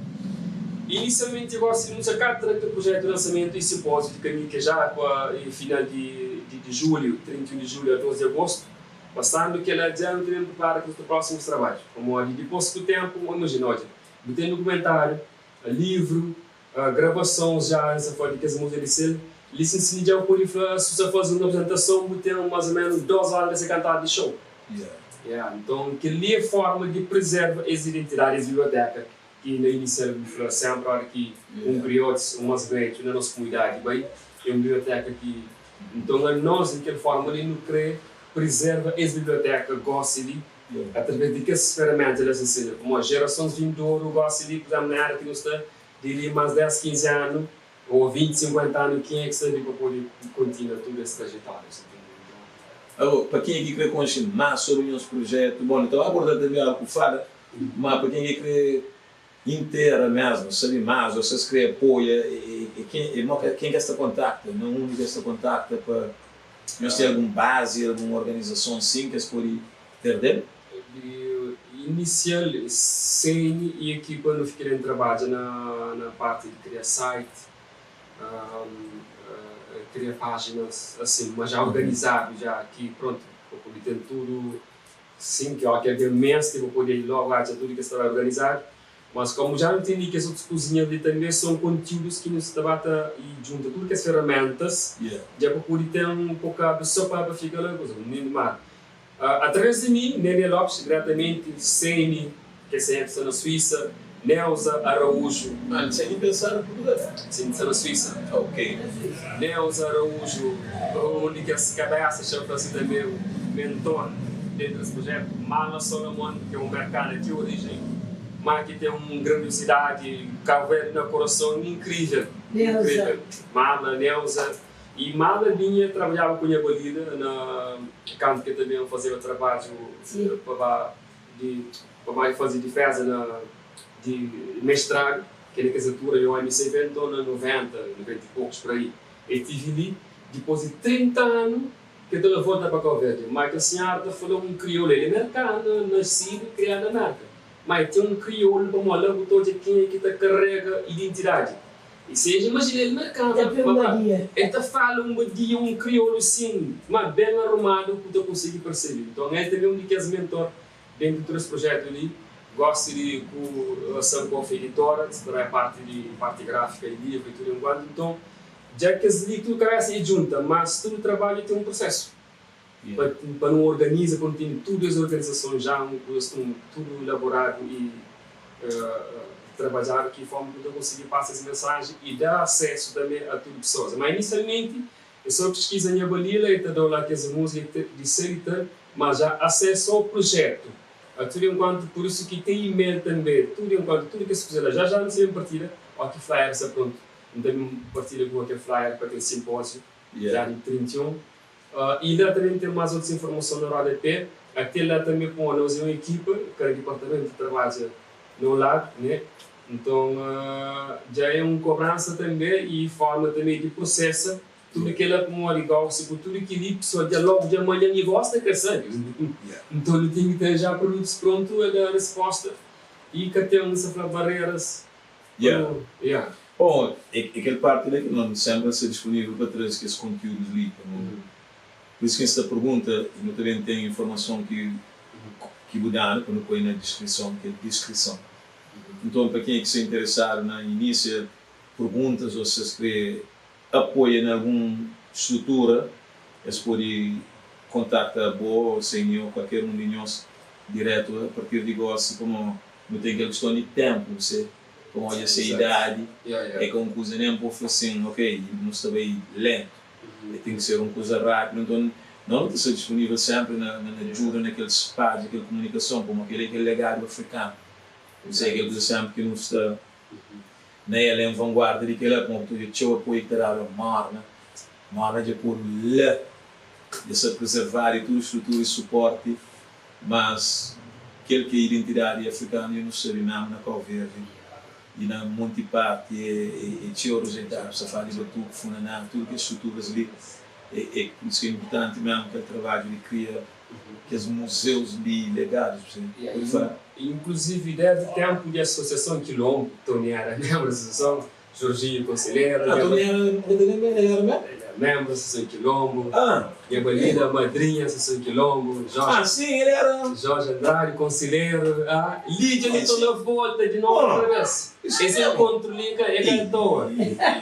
[SPEAKER 3] Inisialmenti gosi nu sa ka tra kel projetu di lansamentu i simpóziu di kaminhu ke ja pa final di di julhu, 31 di julhu a 2 di agostu. Pasandu kela dja nu ta ben pripara kes otu prósimus trabadju. Pamodi dipos ku tenpu, imajina, odja, bu ten dukumentáriu, livru, Gravasons ja N sa fla di kes múzika di sel li sin sin dja bu pode fla si bu sa faze un aprizentason bu ten mas o menus 2 ora di se kantadu di show. Yeah, nton kel li é forma di prezerva es identidadi, es biblioteka ki na inisial bu fla senpri ora ki un griots, un mas bedju na nos kumunidadi bai é un biblioteka ki nton anos di kel forma li nu kre prezerva es biblioteka gosi li Através di kes feramenta la sin sina, pamodi jerasons vindoru gosi li, pur izemplu, na era ki nu sta, di li mas 10, 15 anu, o 20, 50 anu, kenha ki sta li pa pode kontinua tudu es trajetória, si ntende? Nton.
[SPEAKER 1] Ago, pa kenha ki kre konxe mas sobri nhos prujetu, bon, nu ta ba aborda tanbe algu ku fala, ma pa kenha ki kre intera mesmu, sabe mas, o si es kre apoia, e ken, e mo ken ki es ta kontakta, na undi ki es ta kontakta pa nhos ten algun bazi, algun organizason sin ki es pode ter del?
[SPEAKER 3] Di inisial, Seni i ekipa nu fika den trabadja na na parti di kria site, kria pajinas asin, ma ja organizadu ja ki prontu pa pode ten tudu Sin, ki óki algen meste, bu pode lógu atxa tudu kes trabadju organizadu. Mas komu dja nu ntende kes otus kuzinhas li tanbe son kontiúdus ki nu sta ba ta i djunta tudu kes feramentas dja pa pode ten un bokadu so pa pa fika la kuza. Ma atraves di mi, Nene Lopes, diretamenti, Seni, ke Seni sta na Suísa, Neuza Araújo.
[SPEAKER 1] Ah, Seni pensa na Purtugal?
[SPEAKER 3] Seni sta na Suísa.
[SPEAKER 1] Ok.
[SPEAKER 3] Neuza Araújo, un di kes kabesa, xa fla si tanbe, mentor dentru des projetu. Marla Solomon, ki é un merkana di orijen, má ki ten un grandiosidadi Kabu Verdi na korason inkrivel.
[SPEAKER 2] Neuza.
[SPEAKER 3] Marla, Neuza. I Marla binha trabadjaba ku nha Balida na kantu ki el ta ben fazeba trabadju pa ba di pa bai faze difeza na di mestradu, ke na kes altura di OMCV, nton na 90, 90 i pokus por aí, el tivi li, dipos di 30 anu ke ta volta pa Kau Verdi. Ma kel sinhora ta fala un kriolu, el é merkana, nasidu i kriadu na Merka, ma el ten un kriolu pamodi la bu ta odja kenha ki ta karega identidadi. I seja, imajina el merkana, ma el ta fala un badia, un kriolu sin, ma ben arumadu ku ta konsigi persebe. Nton el tanbe un di kes mentor dentu di tudu es projetu li. Gosi di ku Sankofa Editora, ki sta na parti di parti grafika di livru i tudu enkuantu. Nton dja kes li tudu kabesa dja djunta, mas tudu trabadju ten un prosesu pa nu organiza, pa nu tene tudu es organizason ja un kuza tudu elaboradu i. Trabadjadu ki forma ki nu ta konsigi pasa es mensaji i da asesu tanbe a tudu pesoas. Ma inisialmenti é so piskiza Nha Balila e ta dau la kes muzika di sel i tal, ma ja asesu ao prujetu a tudu enkuantu, pur isu ki ten email tanbe, tudu enkuantu, tudu kes kuza la. Ja ja nu sta ben partida, o ki flyer sta prontu, nu ta ben partida ku kel flyer pa kel simpóziu ja di 31. I la tanbe ten mas otus informason na rodapé. Ate la tanbe pon nos é un ekipa, kada dipartamentu ta trabadja na un ladu, ne? Nton dja é un kobransa tanbe i forma tanbe di prosesa tudu kela pamodi gosi ku tudu keli pesoa dja logu dja manha mi gosi ta kre sabe. Nton nu ten ki ten ja produtus prontu a da resposta i ka ten, nu sta fla, bareras pa nu, ya.
[SPEAKER 1] Bom, é kel parti la ki no sempri sta dispunivel pa traze kes kontiudus li pa nu. Pur isu ki N sta pergunta i nu ta ben ten informason ki ki bu danu pa nu poi na diskrison, kel diskrison. Nton pa kenha ki sta interesadu na inisia perguntas o si es kre apoia na algun strutura es pode kontakta bo o sen o kualker un di nhos diretu a partir di gosi pamo nu ten kel kiston di tenpu se. Pamodi ese idadi é ka un kuza nen pa bu fla sin, ok, nu sta bai lentu. E ten ki ser un kuza rápidu. Nton, nos nu ta sta dispunível sénpri na djuda na kel spadja kel kumunikason, pamodi kel-li é kel legadu afrikanu. Pur isu, é kel kuza sénpri ki nu sta na el, en vanguarda di kel-la, pamodi bu ta odja txeu apoiu ki ta dadu a mórna. Mórna dja podu la, dja sta prezervadu i tudu strutura i suporti. Mas kel ki é identidadi afrikanu dja nu sabe mesmu na Kau Verdi i na monti parti é txeu rejeitadu. Sa fala di batuku, funaná, tudu kes struturas li é pur isu ki é inpurtanti mesmu kel trabadju di kria kes muzeus li legadus pode fala.
[SPEAKER 3] Inkluzivi desdi tenpu di asosiason Kilombu, Tony era menbru di asosiason, Jorginho Conselheiro.
[SPEAKER 1] Ah, Tony era, N ka ta lenbra, el era menbru?
[SPEAKER 3] El era menbru di Asosiason Kilombu. Ah. Nha Balila, madrinha Asosiason Kilombu. Jorge.
[SPEAKER 1] Ah, sim, el era.
[SPEAKER 3] Jorge Andrade, conselheiro. Ah, Lidia li ta na volta di novu outra bes. Esse encontro li ka é ka à toa.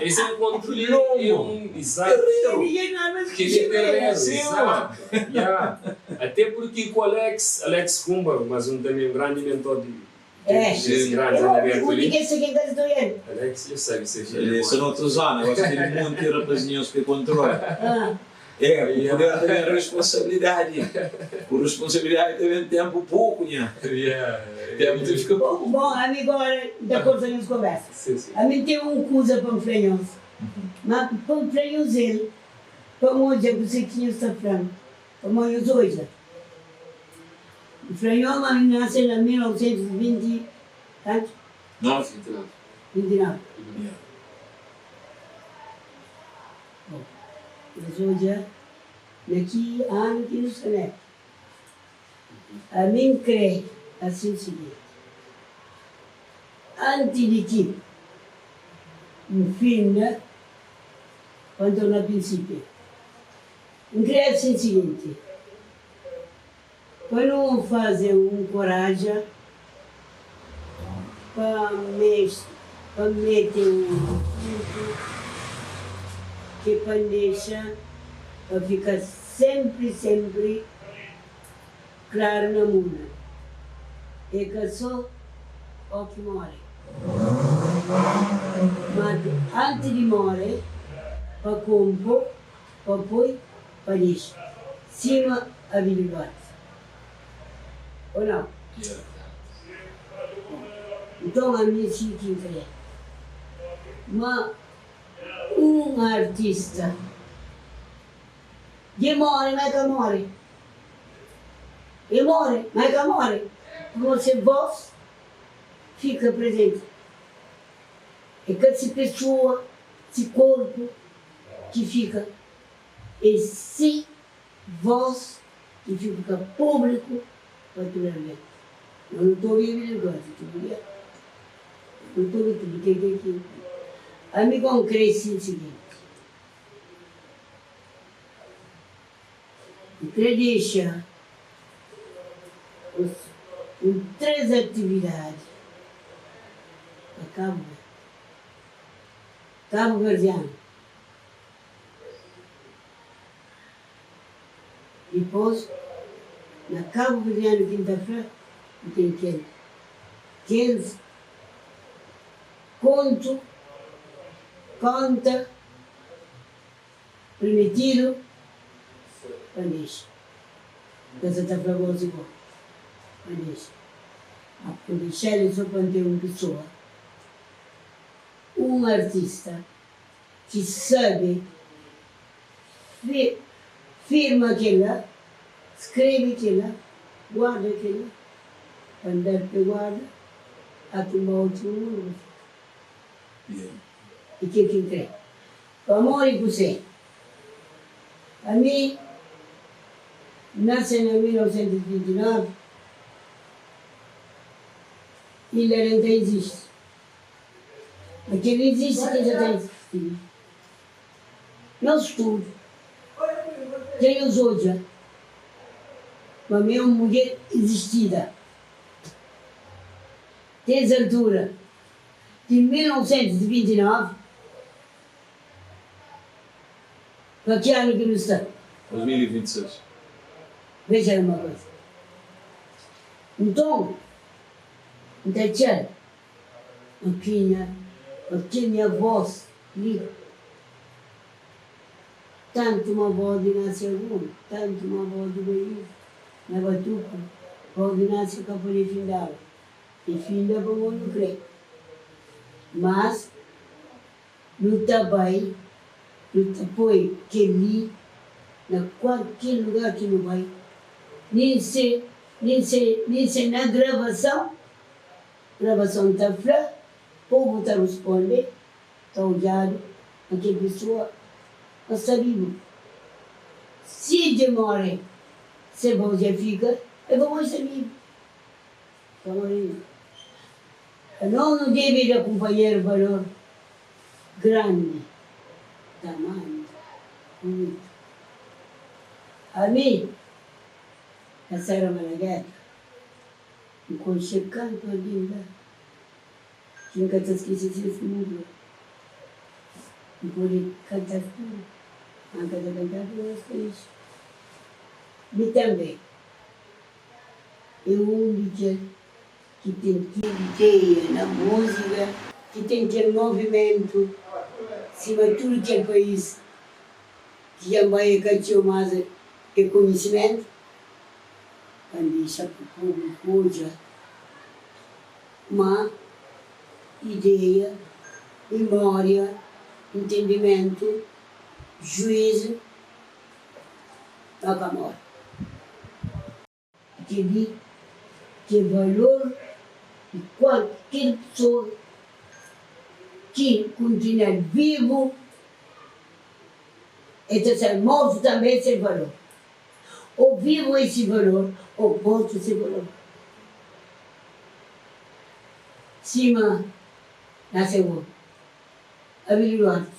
[SPEAKER 3] Esse encontro li é um. Exato.
[SPEAKER 1] Kel-li é terreru.
[SPEAKER 3] Exato. Yeah. Até porque ku Alex, Alex Kumba, mas um também um grandi mentor di.
[SPEAKER 2] É.
[SPEAKER 1] Sta na otu zona, gosi ten monti rapazinhus pa e kontrola. É, ku puder ta ben responsabilidadi. Ku responsabilidadi ta ben tenpu poku, nha. Tenpu ta fika poku.
[SPEAKER 2] Bon, ami gora N ta korta nhos konversa. Ami N ten un kuza pa N fla nhos. Ma pa N fla nhos el, pa N odja kuzê ki nhos ta fla-m, pamodi nhos odja. N fla nho ma N nase na 1920 kantu?
[SPEAKER 1] 29.
[SPEAKER 2] 29. Bon, nhos odja na ki anu ki nu sta mete. Ami N kre asin siginti, anti di ki N finda pa N torna prinsipia, N kre asin siginti, Pa nu faze un koraja pa pa mete un pontu ki pa N dexa pa fika senpri senpri klaru na mundu e ka so o ki more ma anti di more pa konpo pa poi pa dexa sima abilidadi o nau? Bon, nton ami si ki N kre ma un artista dje more ma e ka more, e more ma e ka more pamodi se voz fika prezenti, e ka si pesoa, si korpu ki fika e si voz ki fika públiku pa tudu algen. Nos nu ta obi Bíblia gosi tudu dia. Nu ta obi tudu ke ke ki Ami ku N krê si siginti, N krê dexa un três atividadi pa Kabu Verdi. Kabuverdianu. Dipôs, na kabuverdianu ki N ta fla, N ten kel, kel. Kontu, konta, primitidu pa dexa. Ka sa ta fla gosi bo pa dexa. Ma pa dexa-l é so pa N ten un pesoa, un artista ki sabe firma kel-la, skrebe kel-la, guarda kel-la, pa N da-l pa e guarda, ate N ba otu mundu pa fika. E kel ki N kre. Pamodi kuzê? Ami N nase na 1929 inda nen ta izisti. Ma kel izisti ki dja ta izisti nos tudu dja nhos odja ma mi é un mudjer izistida. Te es altura di 1929 pa ki anu ki nu sta?
[SPEAKER 1] 2026.
[SPEAKER 2] Veja la uma koza. Nton, N ta txal ma kinha ma kel nha vós li, tantu ma vós di Násia Ruma, tantu ma vós di Baís, na batuku, vós di Násia ka pode findaba. E finda pamodi nu kre. Mas nu ta bai, nu ta poi kel-li na kualker lugar ki nu bai, nin se, nin se, nin se na gravason, gravason ta fla, povu ta rusponde, ta odjadu ma kel pesoa ka sta bibu. Si dje more, se vos dja fika, e pamodi sta bibu. Pamodi anos nu debe da kunpanheru valor grandi, tamanhu, bunitu. Ami, na Serra Malagueta, N konxe kantu algen la ki N ka ta skese ses mudjer. N pode kanta-s tudu, ma N ka ta kanta-s tudu, es konxe. Mi tanbe. É un di kel ki ten kel ideia na múzika, ki ten kel movimentu sima tudu kel país ki dja N bai é ka txeu mas é konhisimentu pa N dexa pa públiku odja ma ideia, mimória, ntendimentu, juízu. Pa ka móre. Kel-li ki é valor di kualker pesoa ki kontinua vivu, el ta ser mortu tanbê sen valor. Ô vivu é se valor, ô mortu é se valor. Sima nase bo, Abílio Duarte.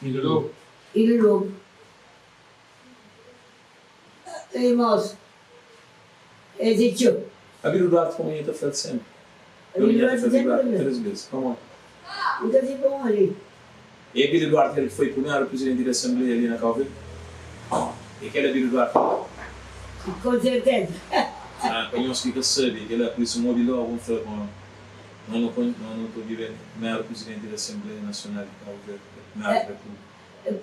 [SPEAKER 3] Ilho Lobo.
[SPEAKER 2] Ilho Lobo. Irmons, es é txeu.
[SPEAKER 1] Abílio Duarte pamodi nha ta fla-l senpri.
[SPEAKER 2] Abílio
[SPEAKER 1] Nha ta
[SPEAKER 2] Duarte
[SPEAKER 1] fla
[SPEAKER 2] senpri
[SPEAKER 1] Duarte
[SPEAKER 2] fla.
[SPEAKER 1] 3 bes. Pamodi?
[SPEAKER 2] N ta fla pamodi.
[SPEAKER 1] É Abílio Duarte kel ki foi primeru prizidenti di asenbleia li na Kau Verdi? É kel Abílio Duarte la?
[SPEAKER 2] Kon serteza.
[SPEAKER 1] Ah, pa nhos ki ka sabe, é kel-la. Pur isu, N obi lógu N fla ma no no kon no no ta obiba el primeru prizidenti di asenbleia nasional di Kau Verdi, kel primeru repúblika.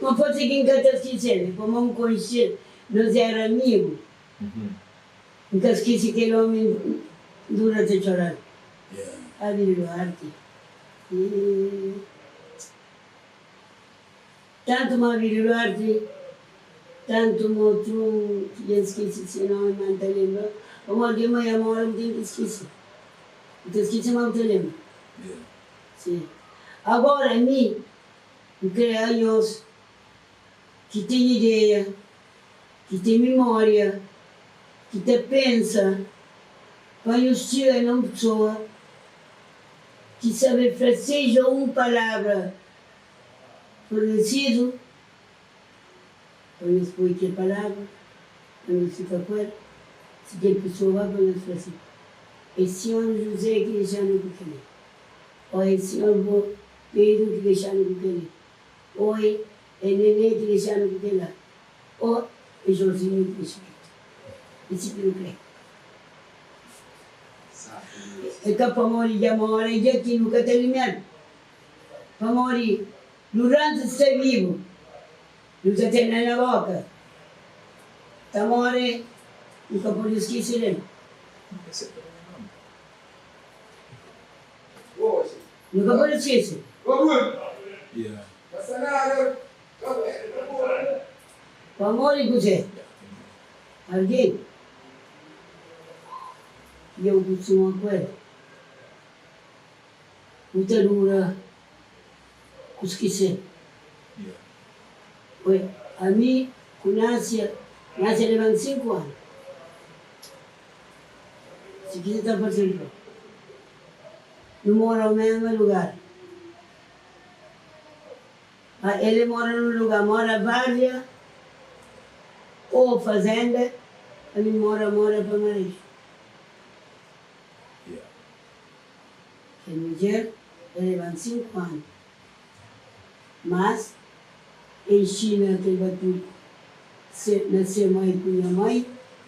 [SPEAKER 2] Ma forsi ki N ka ta skise-l, pamodi N konxe-l, nos éra amigu. N ka skese kel ómi dura ta txora-l. Abílio Duarte. E tantu ma Abílio Duarte, tantu ma otu ki dja N skese se nómi, ma N ta lenbra, pamodi dja ma ya móre N ten ki skese. N ta skese ma bu ta lenbra. Si. Agora mi N kre anhos ki ten ideia, ki ten mimória, ki ta pensa pa nhos txiga na un pesoa ki sabe fla seja un palabra fornesidu, pa nhos poi kel palabra, pa nhos fika ku el, si kel pesoa bai pa nhos fla si, É sinhor Juzé ki dexa-nu ku kel-li, ô é sinhor bo Pedru ki dexa-nu ku kel-li, ô é. É Nené ki dexa-nu ku kel-la ô é Jorginho ki dexa ketu? É si ki nu krê. É ka pamodi dja móre dja ki nu ka ta limia-l. Pamodi duranti sta bibu nu ta ten-el na bóka. Ta móre nu ka pode skese del. Nu ka pode skese. Pamodi kuzê? Algen ki dja bu kustuma ku el, bu ta dura ku skese-l. Oi, ami ku Násia, Násia leba-m 5 anu. Si kiza ta parse-m pa nu mora omesmu lugar. Ma ele mora nun lugar, mora várzia ô fazenda, ami mora mora pa Marés. Kel mudjer el leba-m 5 anu, mas e nxina kel batuku se na se mai ku nha mai,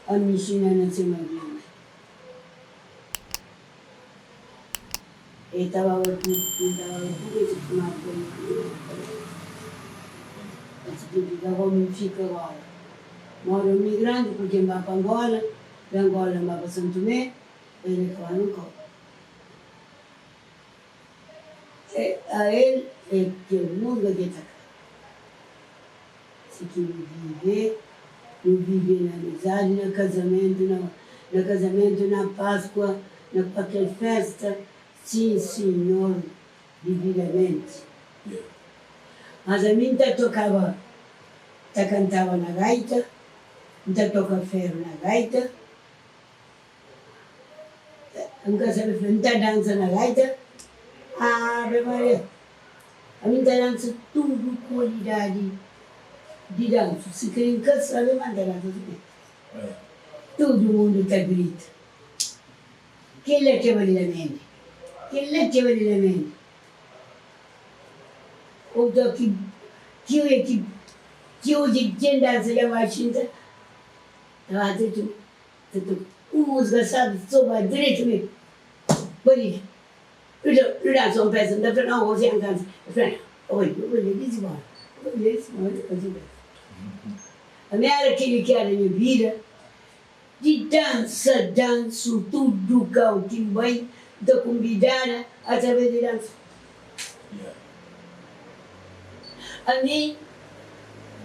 [SPEAKER 2] ami nxina na se mai ku nha mai. E ta baba tudu, e ta baba tudu e ta txumaba pa mi E ta fika komu N fika gora. Mora un migranti purki N ba pa Angola, di Angola N ba pa San Tumé, el e kaba nun kau. E a el e kel musga ki e ta kanta. Si ki nu vive, nu vive na amizadi, na kazamentu, na na kazamentu, na Páskua, na kualker festa, sim sinhor, dividamenti. Mas ami N ta tokaba, ta kantaba na gaita, N ta toka feru na gaita, N ka sabe fla, N ta dansa na gaita, Ave Maria! Ami N ta dansa tudu kualidadi di dansu, si kre N ka sabe ma N ta dansa simé. Tudu mundu ta grita, Kel-la ki é bali la menti! Kel-la ki é bali la menti! Otu ki ki oja ki ki oja dja N dansa dja N ba xinta ta bate tu ta toka un musika sabi so ba dretu mi bali Nu dansa un pesa, N ta fla, nau, gosi N kansa. El fla, nau, oi, bu bai disi bora, bu bai disi bora, bu bai disi. Ami era kili ki era nha vida, di dansa, dansu tudu kau ki N bai, N ta kunbidada atraves di dansa. Ami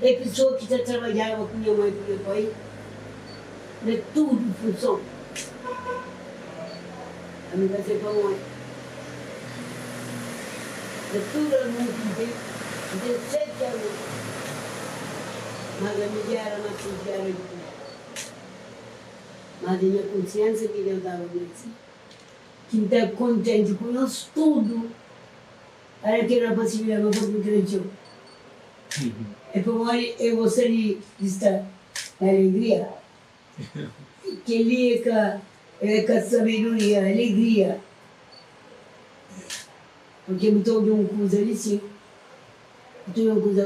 [SPEAKER 2] é pesoa ki ta trabadjaba ku nha mai ku nha pai na tudu funson. Ami ka sai pamodi na tudu armun ki N ten, N ten seti armun, mas ami dja era más sinseru di ki el. Mas di nha konsiensa ki Deus daba mi asi, ki N ta kontenti ku nhos tudu. Era kel rapasinhu la ma pa ki N kre txeu é pamodi el gosta di sta na alegria. Kel-li é ka é ka sabedoria, é alegria. Purke bu ta obi un kuza li sin, bu ta obi un kuza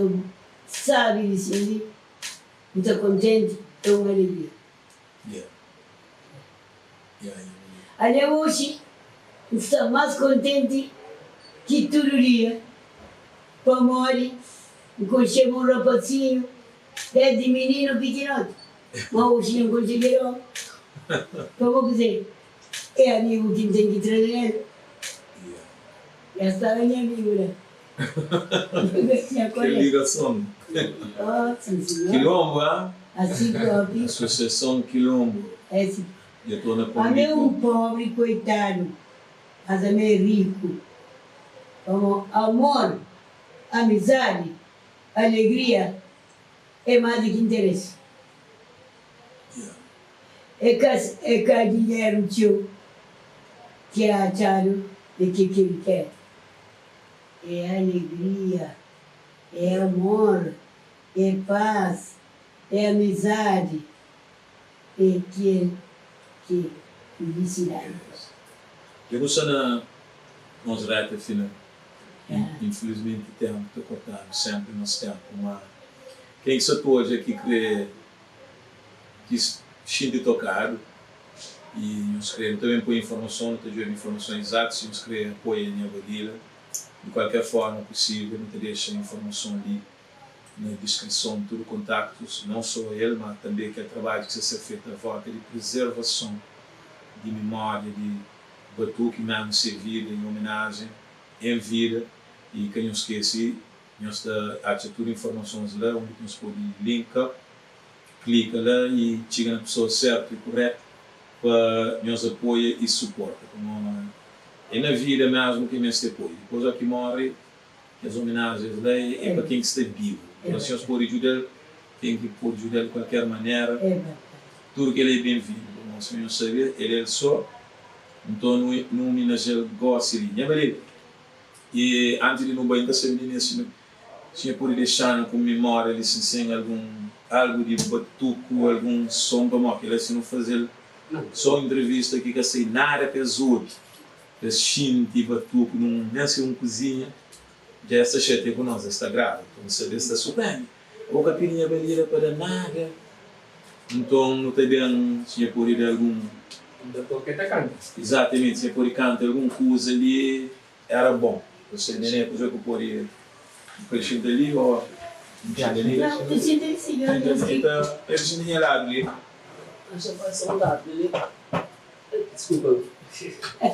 [SPEAKER 2] sabi li sin li, bu ta kontenti, é un alegria. Ale oxi N sta más kontenti ki tudu dia, pamodi N konxeba un rapasinhu désdi mininu pikinoti, má oxi dja N konxe kel ómi. Pamodi kuzê? É amigu ki N ten ki traze el. El sta la nha amigu la. Nha
[SPEAKER 1] Kel
[SPEAKER 2] kolega.
[SPEAKER 1] ligason.
[SPEAKER 2] Oh, sin sinhor.
[SPEAKER 1] Kilombo, ah?
[SPEAKER 2] Asi propi.
[SPEAKER 1] Asosiason Kilombo.
[SPEAKER 2] É si.
[SPEAKER 1] Dja torna pon
[SPEAKER 2] Ami
[SPEAKER 1] di
[SPEAKER 2] é
[SPEAKER 1] pon.
[SPEAKER 2] un pobri koitadu, mas ami é riku. Pamodi amor, amizadi, alegria é más di ki interesi. É ka é ka dinheru txeu ki atxadu di ki ki N kre. É alegria, é amor, é pas, é amizadi, é kel ki é filisidadi.
[SPEAKER 1] Dja bu sta na nos reta final. Infelizmenti tempu ta kortanu sempri nos tempu ma ken ki sa ta odja ki kre ki xinti tokadu i nhos kre nu ta ben poi informason nu ta djobe informason izatu si nhos kre apoia nha Badila di kualker forma pusivel nu ta dexa informason li na diskrison tudu kontaktus non so el ma tanbe kel trabadju ki sta ser fetu a volta di prezervason di mimoria di Batuki mesmu se vida em omenajen em vida i ka nhos skese nhos ta atxa tudu informasons la undi ki nhos pode link up klika la i txiga na pesoa sertu i kuretu pa nhos apoia i suporta pamodi e na vida mesmu ki meste apoiu dipos o ki more kes omenajens la e pa ken ki sta bibu nton si nhos pode djuda-l ken ki pode djuda-l di kualker manera tudu kel-la é ben-vindu pamodi sima nhos sabe el é el sô nton nu nu ominajia-l gósi li nha bali i antis di nu bai N ka sabe Nini si si nha pode dexa-nu ku mimória li sin sen algun algu di batuku algun son pamodi kel-la si nu faze-l sô entrevista ki ka sai nada pa es obi. Es xinti batuku nun nen si un kuzinha dja es ta xatia ku nos, es ta grava nton nu sabe es ta surprendi abo ka pidi nha balida pa da nada nton nu ta ben si nha pode da algun
[SPEAKER 3] Nta toka e ta kanta.
[SPEAKER 1] Izatamenti si nha pode kanta algun kuza li era bon Você nene kuze ku pode pode xinta li o N xinta li
[SPEAKER 2] Nau, tu xinta li sinhor
[SPEAKER 1] Xinta li ta el xinta nha ladu li.
[SPEAKER 4] Axa pasa un ladu li. Desculpa.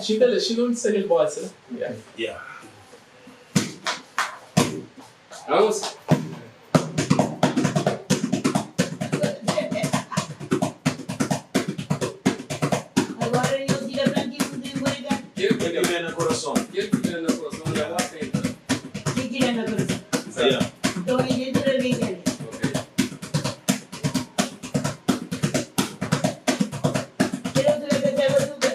[SPEAKER 4] Xinta la, xinta undi sta kel bolsa la. Yeah.
[SPEAKER 1] Yeah.
[SPEAKER 3] Vamos.
[SPEAKER 2] Agora nhos tira fla ki bu ten boi-ka.
[SPEAKER 3] Kel ki
[SPEAKER 1] Kel ki ben na korason.
[SPEAKER 3] Kel ki ben na korason la ba tenta.
[SPEAKER 2] Kel ki ben na korason.
[SPEAKER 1] Yeah.
[SPEAKER 2] Nton e dentro di algen kel.
[SPEAKER 3] Ok.
[SPEAKER 2] Kel otu la ka ta batuka.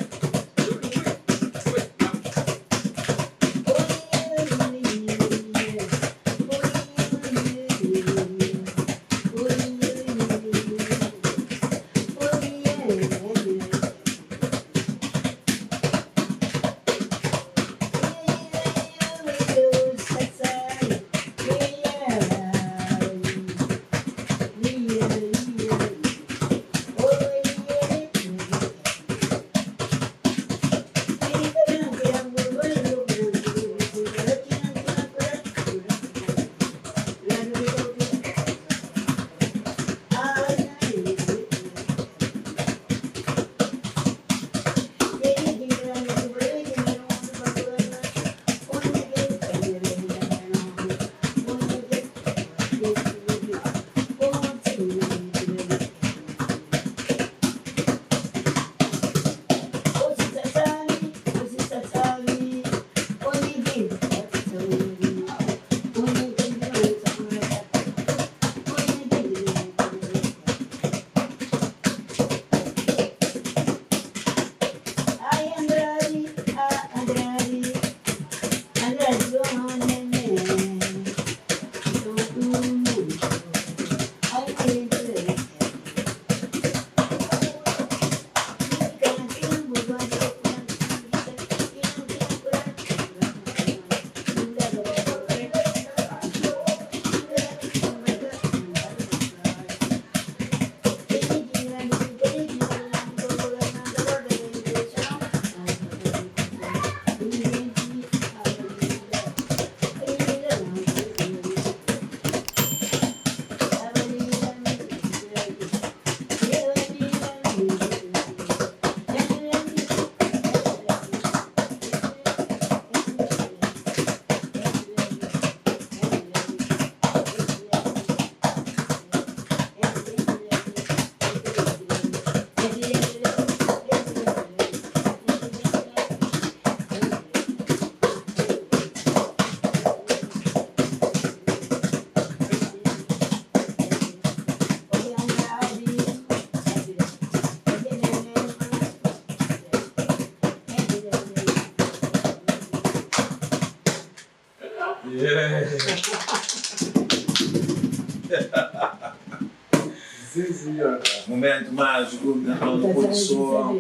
[SPEAKER 3] Sim, senhor.
[SPEAKER 1] Momentu májiku na nos pode soa.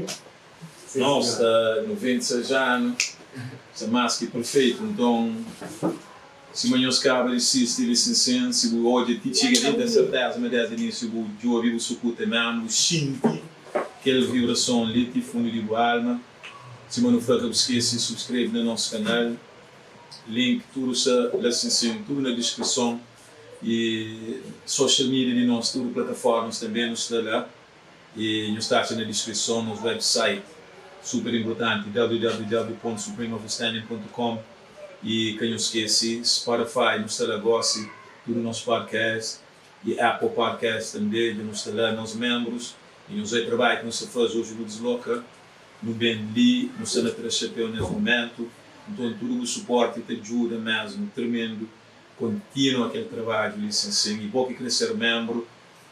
[SPEAKER 1] Nos sta 96 anu. Sta más ki perfeitu. Nton, sima nhos kaba di sisti li sinsin, si bu odja ti txiga li, ten serteza ma desdi inisiu bu djobe, bu sukuta mésmu, bu xinti kel vibrason li ti fundu di bu alma. Sima nu fla, ka bu skese subskreve na nos kanal. Link tudu sta la sinsin, tudu na diskrison. I social media di nos, tudu plataformas tanbe nu sta la. I nhos ta atxa na diskrison nos website super inpurtanti www.supremeoverstanding.com i ka nhos skese Spotify nu sta la gosi tudu nos podcast i Apple podcast tanbe dja nu sta la nos membrus i nhos oi trabadju ki nu sta faze oji nu disloka nu ben li nu sta na tra xapeu nes mumentu nton tudu bu suporti ta djuda mesmu tremendu kontinua kel trabadju li sin sin i bo ki kre ser membru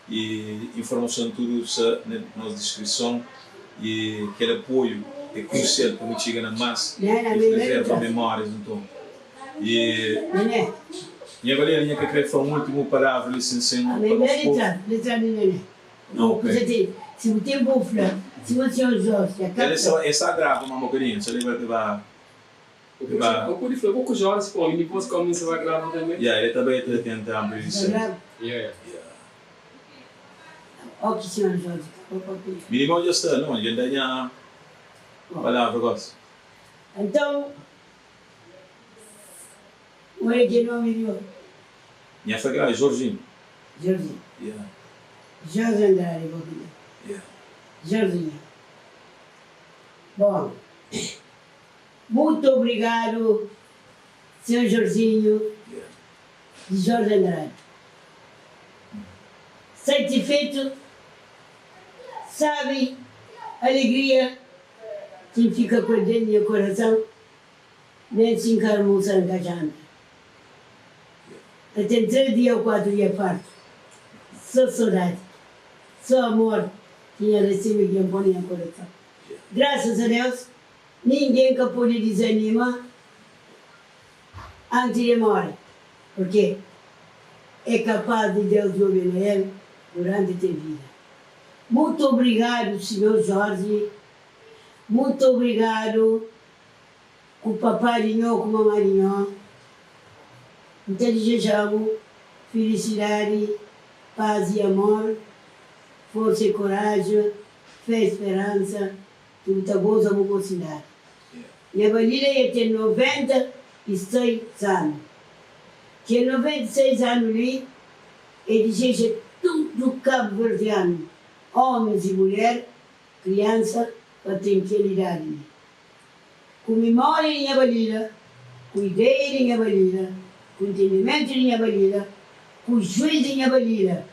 [SPEAKER 1] I informason tudu sta na nos diskrison i kel apoiu é krusial pa nu txiga na más i prezerva memórias. Nton, i nha Valéria, nha ka kre fla un últimu palavra li sin sen pa nos povu? Ok. El sta grava ma un bokadinhu, sa leba-l pa ba.
[SPEAKER 3] Bu pode fla bo ku Jorge pô mi dipôs kómu mi sa ba grava tanbê.
[SPEAKER 1] Ya, el ta bai ta tenta amplia di sai.
[SPEAKER 3] Ya.
[SPEAKER 1] Ya. Minimau dja sta, não, dja N da nha palavra gósi.
[SPEAKER 2] Então, oi ki nomi di bo?
[SPEAKER 1] Nha fla kel-la, Jorginho.
[SPEAKER 2] Jorginho.
[SPEAKER 1] Ya.
[SPEAKER 2] Jorge Andrade bo ki nha.
[SPEAKER 1] Ya.
[SPEAKER 2] Jorginho. Bom. Mutu obrigadu Senhor Jorginho di Jorge Andrade. Satisfetu, sabi, alegria ki N fika ku el dentu nha korason, nen si N ka almusa N ka janta. El ten 3 dia o 4 dia fartu, so sodadi, so amor ki nha resebe ki N poi na nha korason. Grasas a Deus Ningen ka pode dizanima anti di móre, purkê é kapás di Deus djobe na el duranti te vida. Mutu obrigadu, Sinhor Jorge. Mutu obrigadu ku papá di nho ku mamá di nho. N ta dizeja-bu filisidadi, pás i amor, forsa i koraji, fé i speransa. Ki bu ta goza bu mosidadi. Nha Balila ya ten 96 anu. Kel 96 anu li e dizeja tudu kabuverdianu, omis i mulher, kriansa pa ten kel idadi li. Ku mimoria di nha Balila, ku ideia di nha Balila, ku ntendimentu di nha Balila, ku juiz di nha Balila,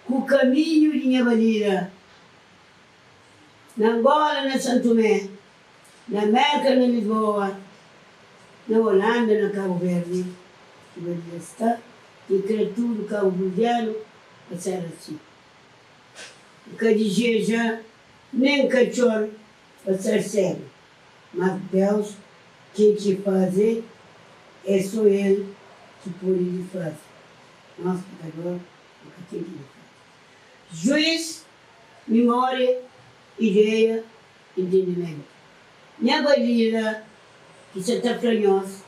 [SPEAKER 2] ku kaminhu di nha Balila, Na Angola, na San Tomé, na Merka, na Lisboa, na Holanda, na Kabu Verdi, ki Badia sta i kre tudu kabuverdianu pa ser asi. N ka dizeja nen katxor pa ser segu, mas Deus ken ki faze é so el ki pode di faze, nos pekador nu ka ten ki di faze. Juiz Mimória, ideia, entendimentu. Nha Balila ki sa ta fla nhos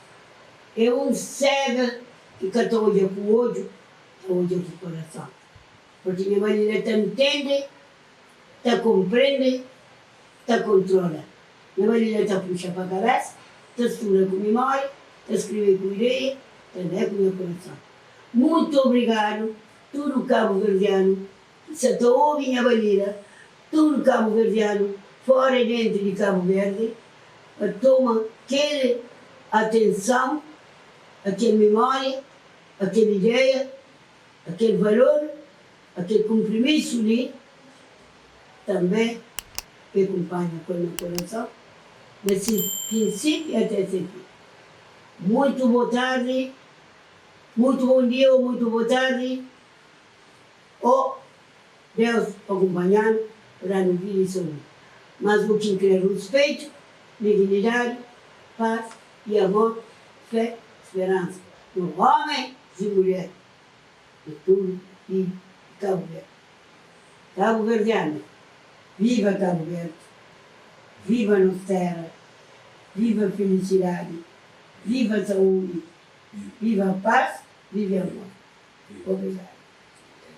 [SPEAKER 2] é un sega ki ka ta odja ku odju, ta odja ku korason. Purki nha Balila ta ntende, ta konprende, ta kontrola. Nha Balila ta puxa pa kabesa, ta studa ku mimória, ta skribe ku ideia, ta lé ku nha korason. Mutu obrigadu tudu kabuverdianu Sa ta obi nha Balila, tudu kabuverdianu, fora i dentu di Kabu Verdi, pa toma kel atenson, a kel mimoria, a kel ideia, a kel valor, a kel kunprimisu li, tanbe pa e kunpanha ku el na korason, na si prinsipiu ate se fin. Muitu bo tardi, muitu bon dia o muitu bo tardi. Ó Deus pa kunpanha-nu, pa da-nu vida i saúdi. Mas bu ki N kre ruspetu, dignidadi, pas i amor, fé, speransa no omi i mulher di tudu ilha di Kabu Verdi. Kabuverdianu, viva Kabu Verdi, viva nos tera! Viva felicidade, viva saúde, viva paz, viva amor. Obrigado.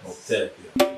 [SPEAKER 1] Top.